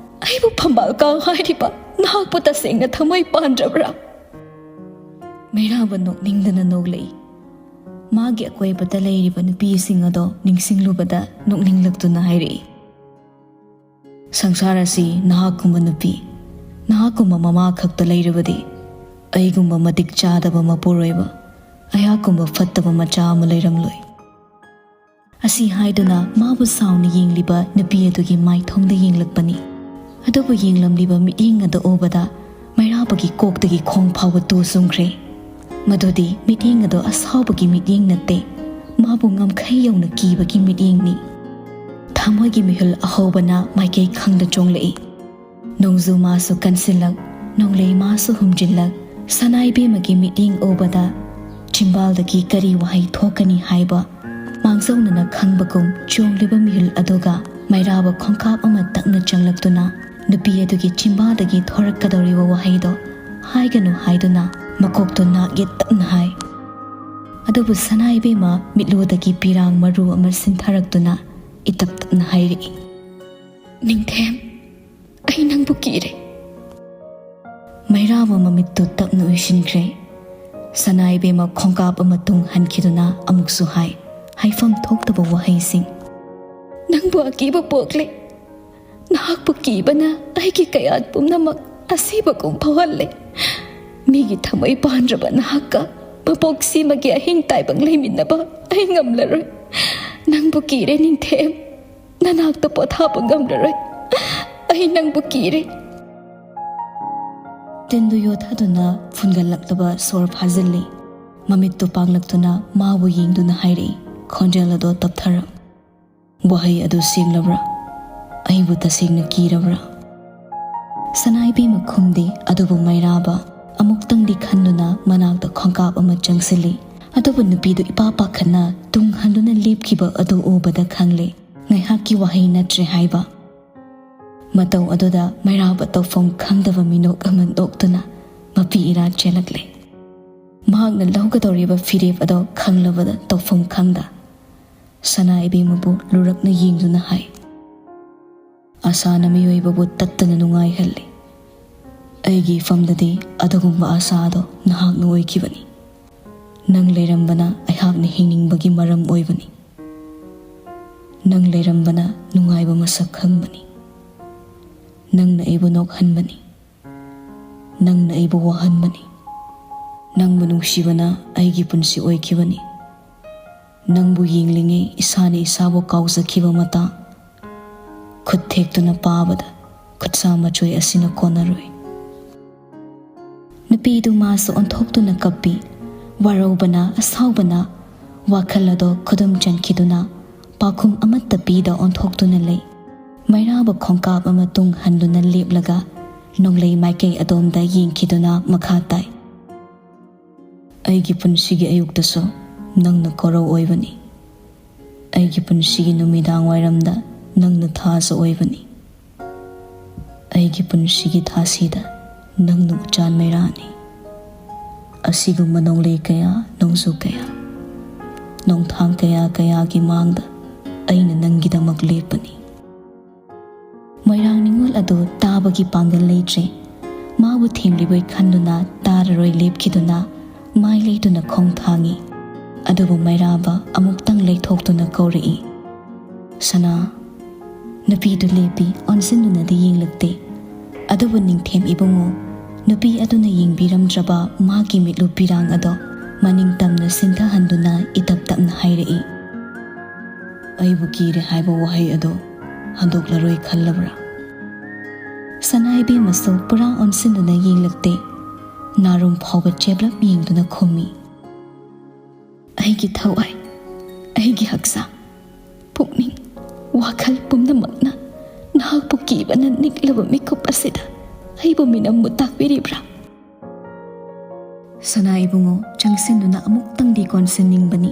ꯑꯩꯕꯨ ꯐꯝꯕꯥꯜ ꯀꯥꯎ ꯍꯥꯏꯔꯤꯕ ꯅꯍꯥꯛꯄꯨ ꯇꯁꯦꯡꯅ ꯊꯃꯣꯏ ꯄꯥꯟꯗ꯭ꯔꯕ꯭ꯔꯥ?" ꯃꯩꯔꯥꯕ ꯅꯣꯛꯅꯤꯡꯗꯅ ꯅꯣꯛꯂꯛꯏ꯫ ꯃꯥꯒꯤ ꯑꯀꯣꯏꯕꯗ ꯂꯩꯔꯤꯕ ꯅꯨꯄꯤꯁꯤꯡ ꯑꯗꯣ ꯅꯤꯡꯁꯤꯡꯂꯨꯕꯗ ꯅꯣꯛꯅꯤꯡꯂꯛꯇꯨꯅ ꯍꯥꯏꯔꯛꯏ, "ꯁꯪꯁꯥꯔ ꯑꯁꯤ ꯅꯍꯥꯛꯀꯨꯝꯕ ꯅꯨꯄꯤ, ꯅꯍꯥꯛꯀꯨꯝꯕ ꯃꯃꯥ ꯈꯛꯇ ꯂꯩꯔꯕꯗꯤ ꯑꯩꯒꯨꯝꯕ ꯃꯇꯤꯛ ꯆꯥꯗꯕ ꯃꯄꯨꯔꯣꯏꯕ, ꯑꯩꯍꯥꯛꯀꯨꯝꯕ ꯐꯠꯇꯕ ꯃꯆꯥ ꯑꯃ ꯂꯩꯔꯝꯂꯣꯏ꯫" ꯑꯁꯤ ꯍꯥꯏꯗꯨꯅ ꯃꯥꯕꯨ ꯁꯥꯎꯅ ꯌꯦꯡꯂꯤꯕ ꯅꯨꯄꯤ ꯑꯗꯨꯒꯤ ꯃꯥꯏꯊꯣꯡꯗ ꯌꯦꯡꯂꯛꯄꯅꯤ꯫ ꯑꯗꯨꯕꯨ ꯌꯦꯡꯂꯝꯂꯤꯕ ꯃꯤꯠꯌꯦꯡ ꯑꯗꯨ ꯎꯕꯗ ꯃꯩꯔꯥꯕꯒꯤ ꯀꯣꯛꯇꯒꯤ ꯈꯣꯡ ꯐꯥꯎꯕ ꯇꯨ ꯆꯨꯡꯈ꯭ꯔꯦ꯫ ꯃꯗꯨꯗꯤ ꯃꯤꯠꯌꯦꯡ ꯑꯗꯨ ꯑꯁꯥꯎꯕꯒꯤ ꯃꯤꯠꯌꯦꯡ ꯅꯠꯇꯦ, ꯃꯥꯕꯨ ꯉꯝꯈꯩ ꯌꯧꯅ ꯀꯤꯕꯒꯤ ꯃꯤꯠꯌꯦꯡꯅꯤ꯫ ꯊꯃꯣꯏꯒꯤ ꯃꯤꯍꯨꯜ ꯑꯍꯧꯕꯅ ꯃꯥꯏꯀꯩ ꯈꯪꯗ ꯆꯣꯡꯂꯛꯏ꯫ ꯅꯣꯡꯖꯨ ꯃꯥꯁꯨ ꯀꯟꯁꯤꯜꯂꯛ, ꯅꯣꯡꯂꯩ ꯃꯥꯁꯨ ꯍꯨꯝꯖꯤꯜꯂꯛ, ꯁꯅꯥꯏꯕꯦꯝꯃꯒꯤ ꯃꯤꯠꯌꯦꯡ ꯎꯕꯗ ꯆꯤꯝꯕꯥꯜꯗꯒꯤ ꯀꯔꯤ ꯋꯥꯍꯩ ꯊꯣꯛꯀꯅꯤ ꯍꯥꯏꯕ ꯃꯥꯡꯖꯧꯅꯅ ꯈꯪꯕꯒꯨꯝ ꯆꯣꯡꯂꯤꯕ ꯃꯤꯍꯨꯜ ꯑꯗꯨꯒ ꯃꯩꯔꯥꯕ ꯈꯣꯡꯀꯥꯞ ꯑꯃ ꯇꯛꯅ ꯆꯪꯂꯛꯇꯨꯅ ꯅꯨꯄꯤ ꯑꯗꯨꯒꯤ ꯆꯤꯝꯕꯥꯜꯗꯒꯤ ꯊꯣꯔꯛꯀꯗꯧꯔꯤꯕ ꯋꯥꯍꯩꯗꯣ ꯍꯥꯏꯒꯅꯨ ꯍꯥꯏꯗꯨꯅ ꯃꯀꯣꯛꯇꯣ ꯅꯥꯛ ꯌꯦꯠ ꯇꯞꯅ ꯍꯥꯏ꯫ ꯑꯗꯨꯕꯨ ꯁꯅꯥꯏꯕꯦꯝꯃ ꯃꯤꯠꯂꯨꯗꯒꯤ ꯄꯤꯔꯥꯡ ꯃꯔꯨ ꯑꯃ ꯁꯤꯟꯊꯔꯛꯇꯨꯅ ꯏꯇꯞ ꯇꯞꯅ ꯍꯥꯏꯔꯛꯏ, "ꯅꯤꯡꯊꯦꯝ, ꯑꯩ ꯅꯪꯕꯨ ꯀꯤꯔꯦ꯫" ꯃꯩꯔꯥꯕ ꯃꯃꯤꯠꯇꯨ ꯇꯞꯅ ꯎꯏꯁꯤꯟꯈ꯭ꯔꯦ꯫ ꯁꯅꯥꯏꯕꯦꯝꯃ ꯈꯣꯡꯀꯥꯞ ꯑꯃ ꯇꯨꯡ ꯍꯟꯈꯤꯗꯨꯅ ꯑꯃꯨꯛꯁꯨ ꯍꯥꯏ, ꯍꯥꯏꯐꯝ ꯊꯣꯛꯇꯕ ꯋꯥꯍꯩꯁꯤꯡ, "ꯅꯪꯕꯨ ꯑꯀꯤꯕ ꯄꯣꯛꯂꯦ꯫ ꯅꯍꯥꯛꯄꯨ ꯀꯤꯕꯅ ꯑꯩꯒꯤ ꯀꯌꯥꯠ ꯄꯨꯝꯅꯃꯛ ꯑꯁꯤꯕꯒꯨꯝ ꯐꯥꯎꯍꯜꯂꯦ꯫ ꯃꯤꯒꯤ ꯊꯃꯣꯏ ꯄꯥꯟꯗ꯭ꯔꯕ ꯅꯍꯥꯛꯀ ꯃꯄꯣꯛ ꯁꯤꯃꯒꯤ ꯑꯍꯤꯡ ꯇꯥꯏꯕꯪ ꯂꯩꯃꯤꯟꯅꯕ ꯑꯩ ꯉꯝꯂꯔꯣꯏ꯫ ꯅꯪꯕꯨ ꯀꯤꯔꯦ ꯅꯤꯡꯊꯦꯝ꯫ ꯅꯅꯥꯛꯇ ꯄꯣꯊꯥꯕ ꯉꯝꯂꯔꯣꯏ꯫ ꯑꯩ ꯅꯪꯕꯨ ꯀꯤꯔꯦ꯫" ꯇꯤꯟꯗꯨ ꯌꯣꯠꯊꯗꯨꯅ ꯐꯨꯟꯒꯠꯂꯛꯂꯕ ꯁꯣꯔ ꯐꯥꯖꯤꯜꯂꯤ꯫ ꯃꯃꯤꯠꯇꯨ ꯄꯥꯡꯂꯛꯇꯨꯅ ꯃꯥꯕꯨ ꯌꯦꯡꯗꯨꯅ ꯍꯥꯏꯔꯛꯏ, ꯈꯣꯟꯖꯦꯜ ꯑꯗꯣ ꯇꯞꯊꯔꯛ꯫ "ꯋꯥꯍꯩ ꯑꯗꯨ ꯁꯦꯡꯂꯕ꯭ꯔꯥ? ꯑꯩꯕꯨ ꯇꯁꯦꯡꯅ ꯀꯤꯔꯕ꯭ꯔꯥ?" ꯁꯅꯥ ꯏꯕꯦꯝꯃ ꯈꯨꯝꯗꯦ, ꯑꯗꯨꯕꯨ ꯃꯩꯔꯥꯕ ꯑꯃꯨꯛꯇꯪꯗꯤ ꯈꯟꯗꯨꯅ ꯃꯅꯥꯛꯇ ꯈꯣꯡꯀꯥꯞ ꯑꯃ ꯆꯪꯁꯤꯜꯂꯤ꯫ ꯑꯗꯨꯕꯨ ꯅꯨꯄꯤꯗꯨ ꯏꯄꯥ ꯄꯥꯈꯠꯅ ꯇꯨꯡ ꯍꯟꯗꯨꯅ ꯂꯦꯞꯈꯤꯕ ꯑꯗꯨ ꯎꯕꯗ ꯈꯪꯂꯦ, ꯉꯥꯏꯍꯥꯛꯀꯤ ꯋꯥꯍꯩ ꯅꯠꯇ꯭ꯔꯦ ꯍꯥꯏꯕ꯫ ꯃꯇꯧ ꯑꯗꯨꯗ ꯃꯩꯔꯥꯕ ꯇꯧꯐꯝ ꯈꯪꯗꯕ ꯃꯤꯅꯣꯛ ꯑꯃ ꯅꯣꯛꯇꯨꯅ ꯃꯄꯤ ꯏꯔꯥ ꯆꯦꯜꯂꯛꯂꯦ꯫ ꯃꯍꯥꯛꯅ ꯂꯧꯒꯗꯧꯔꯤꯕ ꯐꯤꯔꯦꯞ ꯑꯗꯣ ꯈꯪꯂꯕꯗ ꯇꯧꯐꯝ ꯈꯪꯗ ꯁꯅꯥ ꯏꯕꯦꯝꯃꯕꯨ ꯂꯨꯔꯛꯅ ꯌꯦꯡꯗꯨꯅ ꯍꯥꯏ, "ꯑꯁꯥꯅ ꯃꯤꯑꯣꯏꯕꯕꯨ ꯇꯠꯇꯅ ꯅꯨꯡꯉꯥꯏꯍꯜꯂꯤ꯫ ꯑꯩꯒꯤ ꯏꯐꯝꯗꯗꯤ ꯑꯗꯨꯒꯨꯝꯕ ꯑꯁꯥ ꯑꯗꯣ ꯅꯍꯥꯛꯅ ꯑꯣꯏꯈꯤꯕꯅꯤ꯫ ꯅꯪ ꯂꯩꯔꯝꯕꯅ ꯑꯩꯍꯥꯛꯅ ꯍꯤꯡꯅꯤꯡꯕꯒꯤ ꯃꯔꯝ ꯑꯣꯏꯕꯅꯤ꯫ ꯅꯪ ꯂꯩꯔꯝꯕꯅ ꯅꯨꯡꯉꯥꯏꯕ ꯃꯁꯛ ꯈꯪꯕꯅꯤ꯫ ꯅꯪꯅ ꯑꯩꯕꯨ ꯅꯣꯛꯍꯟꯕꯅꯤ꯫ ꯅꯪꯅ ꯑꯩꯕꯨ ꯋꯥꯍꯟꯕꯅꯤ꯫ ꯅꯪꯕꯨ ꯅꯨꯡꯁꯤꯕꯅ ꯑꯩꯒꯤ ꯄꯨꯟꯁꯤ ꯑꯣꯏꯈꯤꯕꯅꯤ꯫ ꯅꯪꯕꯨ ꯌꯦꯡꯂꯤꯉꯩ ꯏꯁꯥꯅ ꯏꯁꯥꯕꯨ ꯀꯥꯎꯖꯈꯤꯕ ꯃꯇꯥꯡ, ꯈꯨꯠ ꯊꯦꯛꯇꯨꯅ ꯄꯥꯕꯗ ꯈꯨꯠꯁꯥ ꯃꯆꯣꯏ ꯑꯁꯤꯅ ꯀꯣꯟꯅꯔꯣꯏ"꯫ ꯅꯨꯄꯤꯗꯨ ꯃꯥꯁꯨ ꯑꯣꯟꯊꯣꯛꯇꯨꯅ ꯀꯞꯄꯤ꯫ ꯋꯥꯔꯧꯕꯅ, ꯑꯁꯥꯎꯕꯅ ꯋꯥꯈꯜ ꯑꯗꯣ ꯈꯨꯗꯨꯝ ꯆꯟꯈꯤꯗꯨꯅ ꯄꯥꯎꯈꯨꯝ ꯑꯃꯠꯇ ꯄꯤꯗ ꯑꯣꯟꯊꯣꯛꯇꯨꯅ ꯂꯩ꯫ ꯃꯩꯔꯥꯕ ꯈꯣꯡꯀꯥꯞ ꯑꯃ ꯇꯨꯡ ꯍꯟꯗꯨꯅ ꯂꯦꯞꯂꯒ ꯅꯣꯡꯂꯩ ꯃꯥꯏꯀꯩ ꯑꯗꯣꯝꯗ ꯌꯦꯡꯈꯤꯗꯨꯅ ꯃꯈꯥ ꯇꯥꯏ, "ꯑꯩꯒꯤ ꯄꯨꯟꯁꯤꯒꯤ ꯑꯌꯨꯛꯇꯁꯨ ꯅꯪꯅ ꯀꯣꯔꯧ ꯑꯣꯏꯕꯅꯤ꯫ ꯑꯩꯒꯤ ꯄꯨꯟꯁꯤꯒꯤ ꯅꯨꯃꯤꯗꯥꯡ ꯋꯥꯏꯔꯝꯗ ꯅꯪꯅ ꯊꯥꯖ ꯑꯣꯏꯕꯅꯤ꯫ ꯑꯩꯒꯤ ꯄꯨꯟꯁꯤꯒꯤ ꯊꯥꯁꯤꯗ ꯅꯪꯅ ꯎꯆꯥꯟ ꯃꯩꯔꯥꯅꯤ꯫ ꯑꯁꯤꯒꯨꯝꯕ ꯅꯣꯡꯂꯩ ꯀꯌꯥ, ꯅꯣꯡꯖꯨ ꯀꯌꯥ, ꯅꯣꯡꯊꯥꯡ ꯀꯌꯥ ꯀꯌꯥꯒꯤ ꯃꯥꯡꯗ ꯑꯩꯅ ꯅꯪꯒꯤꯗꯃꯛ ꯂꯦꯞꯄꯅꯤ"꯫ ꯃꯣꯏꯔꯥꯡ ꯅꯤꯉꯣꯜ ꯑꯗꯨ ꯇꯥꯕꯒꯤ ꯄꯥꯡꯒꯜ ꯂꯩꯇ꯭ꯔꯦ꯫ ꯃꯥꯕꯨ ꯊꯦꯝꯂꯤꯕꯣꯏ ꯈꯟꯗꯨꯅ ꯇꯥꯔꯔꯣꯏ ꯂꯦꯞꯈꯤꯗꯨꯅ ꯃꯥꯏ ꯂꯩꯇꯨꯅ ꯈꯣꯡ ꯊꯥꯡꯏ꯫ ꯑꯗꯨꯕꯨ ꯃꯩꯔꯥꯕ ꯑꯃꯨꯛꯇꯪ ꯂꯩꯊꯣꯛꯇꯨꯅ ꯀꯧꯔꯛꯏ, "ꯁꯅꯥ"꯫ ꯅꯨꯄꯤꯗꯨ ꯂꯦꯞꯄꯤ, ꯑꯣꯟꯁꯤꯟꯗꯨꯅꯗꯤ ꯌꯦꯡꯂꯛꯇꯦ꯫ ꯑꯗꯨꯕꯨ ꯅꯤꯡꯊꯦꯝ ꯏꯕꯨꯡꯉꯣ, ꯅꯨꯄꯤ ꯑꯗꯨꯅ ꯌꯦꯡꯕꯤꯔꯝꯗ꯭ꯔꯕ ꯃꯥꯒꯤ ꯃꯤꯠꯂꯨ ꯄꯤꯔꯥꯡ ꯑꯗꯣ ꯃꯅꯤꯡ ꯇꯝꯅ ꯁꯤꯟꯊꯍꯟꯗꯨꯅ ꯏꯇꯞ ꯇꯞꯅ ꯍꯥꯏꯔꯛꯏ, "ꯑꯩꯕꯨ ꯀꯤꯔꯦ ꯍꯥꯏꯕ ꯋꯥꯍꯩ ꯑꯗꯣ ꯍꯟꯗꯣꯛꯂꯔꯣꯏ ꯈꯜꯂꯕ꯭ꯔꯥ?" ꯁꯅꯥ ꯏꯕꯦꯝꯃꯁꯨ ꯄꯨꯔꯥ ꯑꯣꯟꯁꯤꯟꯗꯨꯅ ꯌꯦꯡꯂꯛꯇꯦ꯫ ꯅꯥꯔꯨꯝ ꯐꯥꯎꯕ ꯆꯦꯞꯂꯞ ꯌꯦꯡꯗꯨꯅ ꯈꯨꯝꯃꯤ, "ꯑꯩꯒꯤ ꯊꯋꯥꯏ, ꯑꯩꯒꯤ ꯍꯛꯆꯥꯡ, ꯄꯨꯛꯅꯤꯡ, ꯋꯥꯈꯜ ꯄꯨꯝꯅꯃꯛꯅ ꯅꯍꯥꯛꯄꯨ ꯀꯤꯕꯅ ꯅꯤꯛꯂꯕ ꯃꯤꯀꯨꯞ ꯑꯁꯤꯗ ꯑꯩꯕꯨ ꯃꯤꯅꯝ ꯃꯨꯠ ꯇꯥꯛꯄꯤꯔꯤꯕ꯭ꯔꯥ?" ꯁꯅꯥ ꯏꯕꯨꯡꯉꯣ ꯆꯪꯁꯤꯟꯗꯨꯅ ꯑꯃꯨꯛꯇꯪꯗꯤ ꯀꯣꯟꯁꯤꯟꯅꯤꯡꯕꯅꯤ꯫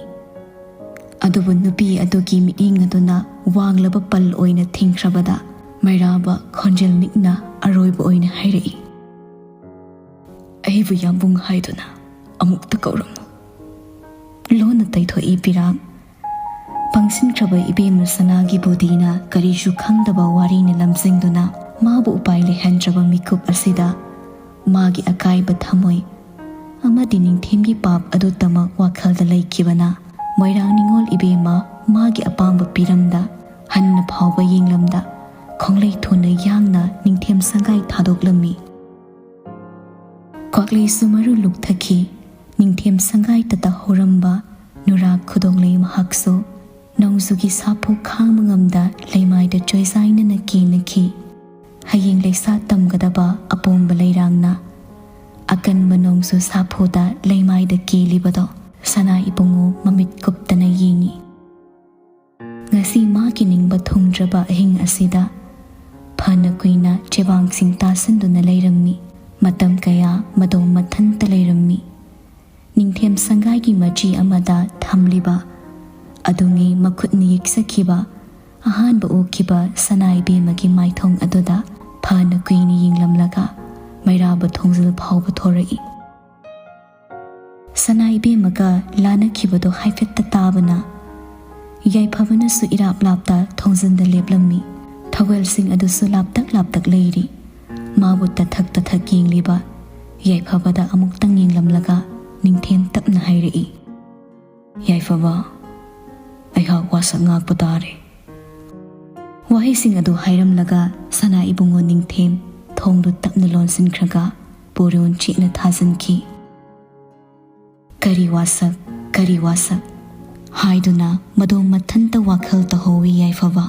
ꯑꯗꯨꯕꯨ ꯅꯨꯄꯤ ꯑꯗꯨꯒꯤ ꯃꯤꯠꯌꯦꯡ ꯑꯗꯨꯅ ꯋꯥꯡꯂꯕ ꯄꯜ ꯑꯣꯏꯅ ꯊꯤꯡꯈ꯭ꯔꯕꯗ ꯃꯩꯔꯥꯕ ꯈꯣꯟꯖꯦꯜ ꯅꯤꯛꯅ ꯑꯔꯣꯏꯕ ꯑꯣꯏꯅ ꯍꯥꯏꯔꯛꯏ, "ꯑꯩꯕꯨ ꯌꯥꯝꯕꯨꯡ ꯍꯥꯏꯗꯨꯅ ꯑꯃꯨꯛꯇ ꯀꯧꯔꯝꯃꯨ꯫" ꯂꯣꯟꯅ ꯇꯩꯊꯣꯛꯏ ꯄꯤꯔꯥꯛ꯫ ꯄꯪꯁꯤꯟꯈ꯭ꯔꯕ ꯏꯕꯦꯝꯃ ꯁꯅꯥꯒꯤ ꯕꯨꯙꯤꯅ ꯀꯔꯤꯁꯨ ꯈꯪꯗꯕ ꯋꯥꯔꯤꯅ ꯂꯝꯖꯤꯡꯗꯨꯅ ꯃꯥꯕꯨ ꯎꯄꯥꯏ ꯂꯩꯍꯟꯗ꯭ꯔꯕ ꯃꯤꯀꯨꯞ ꯑꯁꯤꯗ ꯃꯥꯒꯤ ꯑꯀꯥꯏꯕ ꯊꯃꯣꯏ ꯑꯃꯗꯤ ꯅꯤꯡꯊꯦꯝꯒꯤ ꯄꯥꯞ ꯑꯗꯨꯇꯃꯛ ꯋꯥꯈꯜꯗ ꯂꯩꯈꯤꯕꯅ ꯃꯣꯏꯔꯥꯡ ꯅꯤꯉꯣꯜ ꯏꯕꯦꯝꯃ ꯃꯥꯒꯤ ꯑꯄꯥꯝꯕ ꯄꯤꯔꯝꯗ ꯍꯟꯅ ꯐꯥꯎꯕ ꯌꯦꯡꯂꯝꯗ ꯈꯣꯡꯂꯩ ꯊꯨꯅ ꯌꯥꯡꯅ ꯅꯤꯡꯊꯦꯝ ꯁꯪꯒꯥꯏ ꯊꯥꯗꯣꯛꯂꯝꯃꯤ꯫ ꯀ꯭ꯋꯥꯛꯂꯩꯁꯨ ꯃꯔꯨ ꯂꯨꯛꯊꯈꯤ꯫ ꯅꯤꯡꯊꯦꯝ ꯁꯪꯒꯥꯏ ꯇꯠꯇ ꯍꯧꯔꯝꯕ ꯅꯨꯔꯥ ꯈꯨꯗꯣꯡꯂꯩ ꯃꯍꯥꯛꯁꯨ ꯅꯣꯡꯖꯨꯒꯤ ꯁꯥꯐꯨ ꯈꯥꯡꯕ ꯉꯝꯗ ꯂꯩꯃꯥꯏꯗ ꯆꯣꯏꯖꯥꯏꯅꯅ ꯀꯦꯅꯈꯤ꯫ ꯍꯌꯦꯡ ꯂꯩꯁꯥ ꯇꯝꯒꯗꯕ ꯑꯄꯣꯝꯕ ꯂꯩꯔꯥꯡꯅ ꯑꯀꯟꯕ ꯅꯣꯡꯖꯨ ꯁꯥꯐꯨꯗ ꯂꯩꯃꯥꯏꯗ ꯀꯦꯜꯂꯤꯕꯗꯣ ꯁꯅꯥ ꯏꯕꯨꯡꯉꯣ ꯃꯃꯤꯠ ꯀꯨꯞꯇꯅ ꯌꯦꯡꯉꯤ꯫ ꯉꯁꯤ ꯃꯥꯒꯤ ꯅꯤꯡꯕ ꯊꯨꯡꯗ꯭ꯔꯕ ꯑꯍꯤꯡ ꯑꯁꯤꯗ ꯐꯅ ꯀꯨꯏꯅ ꯆꯦꯕꯥꯡꯁꯤꯡ ꯇꯥꯁꯤꯟꯗꯨꯅ ꯂꯩꯔꯝꯃꯤ꯫ ꯃꯇꯝ ꯀꯌꯥ ꯃꯗꯣꯝ ꯃꯊꯟꯇ ꯂꯩꯔꯝꯃꯤ꯫ ꯅꯤꯡꯊꯦꯝ ꯁꯪꯒꯥꯏꯒꯤ ꯃꯆꯤ ꯑꯃꯗ ꯊꯝꯂꯤꯕ ꯑꯗꯨꯉꯩ ꯃꯈꯨꯠꯅ ꯌꯦꯛꯆꯈꯤꯕ ꯑꯍꯥꯟꯕ ꯎꯈꯤꯕ ꯁꯅꯥ ꯏꯕꯦꯝꯃꯒꯤ ꯃꯥꯏꯊꯣꯡ ꯑꯗꯨꯗ ꯐꯅ ꯀꯨꯏꯅ ꯌꯦꯡꯂꯝꯂꯒ ꯃꯩꯔꯥꯕ ꯊꯣꯡꯖꯤꯜ ꯐꯥꯎꯕ ꯊꯣꯔꯛꯏ꯫ ꯁꯅꯥ ꯏꯕꯦꯝꯃꯒ ꯂꯥꯟꯅꯈꯤꯕꯗꯣ ꯍꯥꯏꯐꯦꯠꯇ ꯇꯥꯕꯅ ꯌꯥꯏꯐꯕꯅꯁꯨ ꯏꯔꯥꯞ ꯂꯥꯞꯇ ꯊꯣꯡꯖꯤꯟꯗ ꯂꯦꯞꯂꯝꯃꯤ꯫ ꯊꯧꯒꯜꯁꯤꯡ ꯑꯗꯨꯁꯨ ꯂꯥꯞꯇꯛ ꯂꯥꯞꯇꯛ ꯂꯩꯔꯤ꯫ ꯃꯥꯕꯨ ꯇꯊꯛ ꯇꯊꯛ ꯌꯦꯡꯂꯤꯕ ꯌꯥꯏꯐꯕꯗ ꯑꯃꯨꯛꯇꯪ ꯌꯦꯡꯂꯝꯂꯒ ꯅꯤꯡꯊꯦꯝ ꯇꯞꯅ ꯍꯥꯏꯔꯛꯏ, "ꯌꯥꯏꯐꯕ, ꯑꯩꯍꯥꯛ ꯋꯥꯁꯛ ꯉꯥꯛꯄ ꯇꯥꯔꯦ꯫" ꯋꯥꯍꯩꯁꯤꯡ ꯑꯗꯨ ꯍꯥꯏꯔꯝꯂꯒ ꯁꯅꯥ ꯏꯕꯨꯡꯉꯣ ꯅꯤꯡꯊꯦꯝ ꯊꯣꯡꯗꯨ ꯇꯞꯅ ꯂꯣꯟꯁꯤꯟꯈ꯭ꯔꯒ ꯄꯣꯔꯣꯟ ꯆꯦꯠꯅ ꯊꯥꯖꯤꯟꯈꯤ꯫ "ꯀꯔꯤ ꯋꯥꯁꯛ, ꯀꯔꯤ ꯋꯥꯁꯛ?" ꯍꯥꯏꯗꯨꯅ ꯃꯗꯣꯝ ꯃꯊꯟꯇ ꯋꯥꯈꯜ ꯇꯧꯍꯧꯏ ꯌꯥꯏꯐꯕ꯫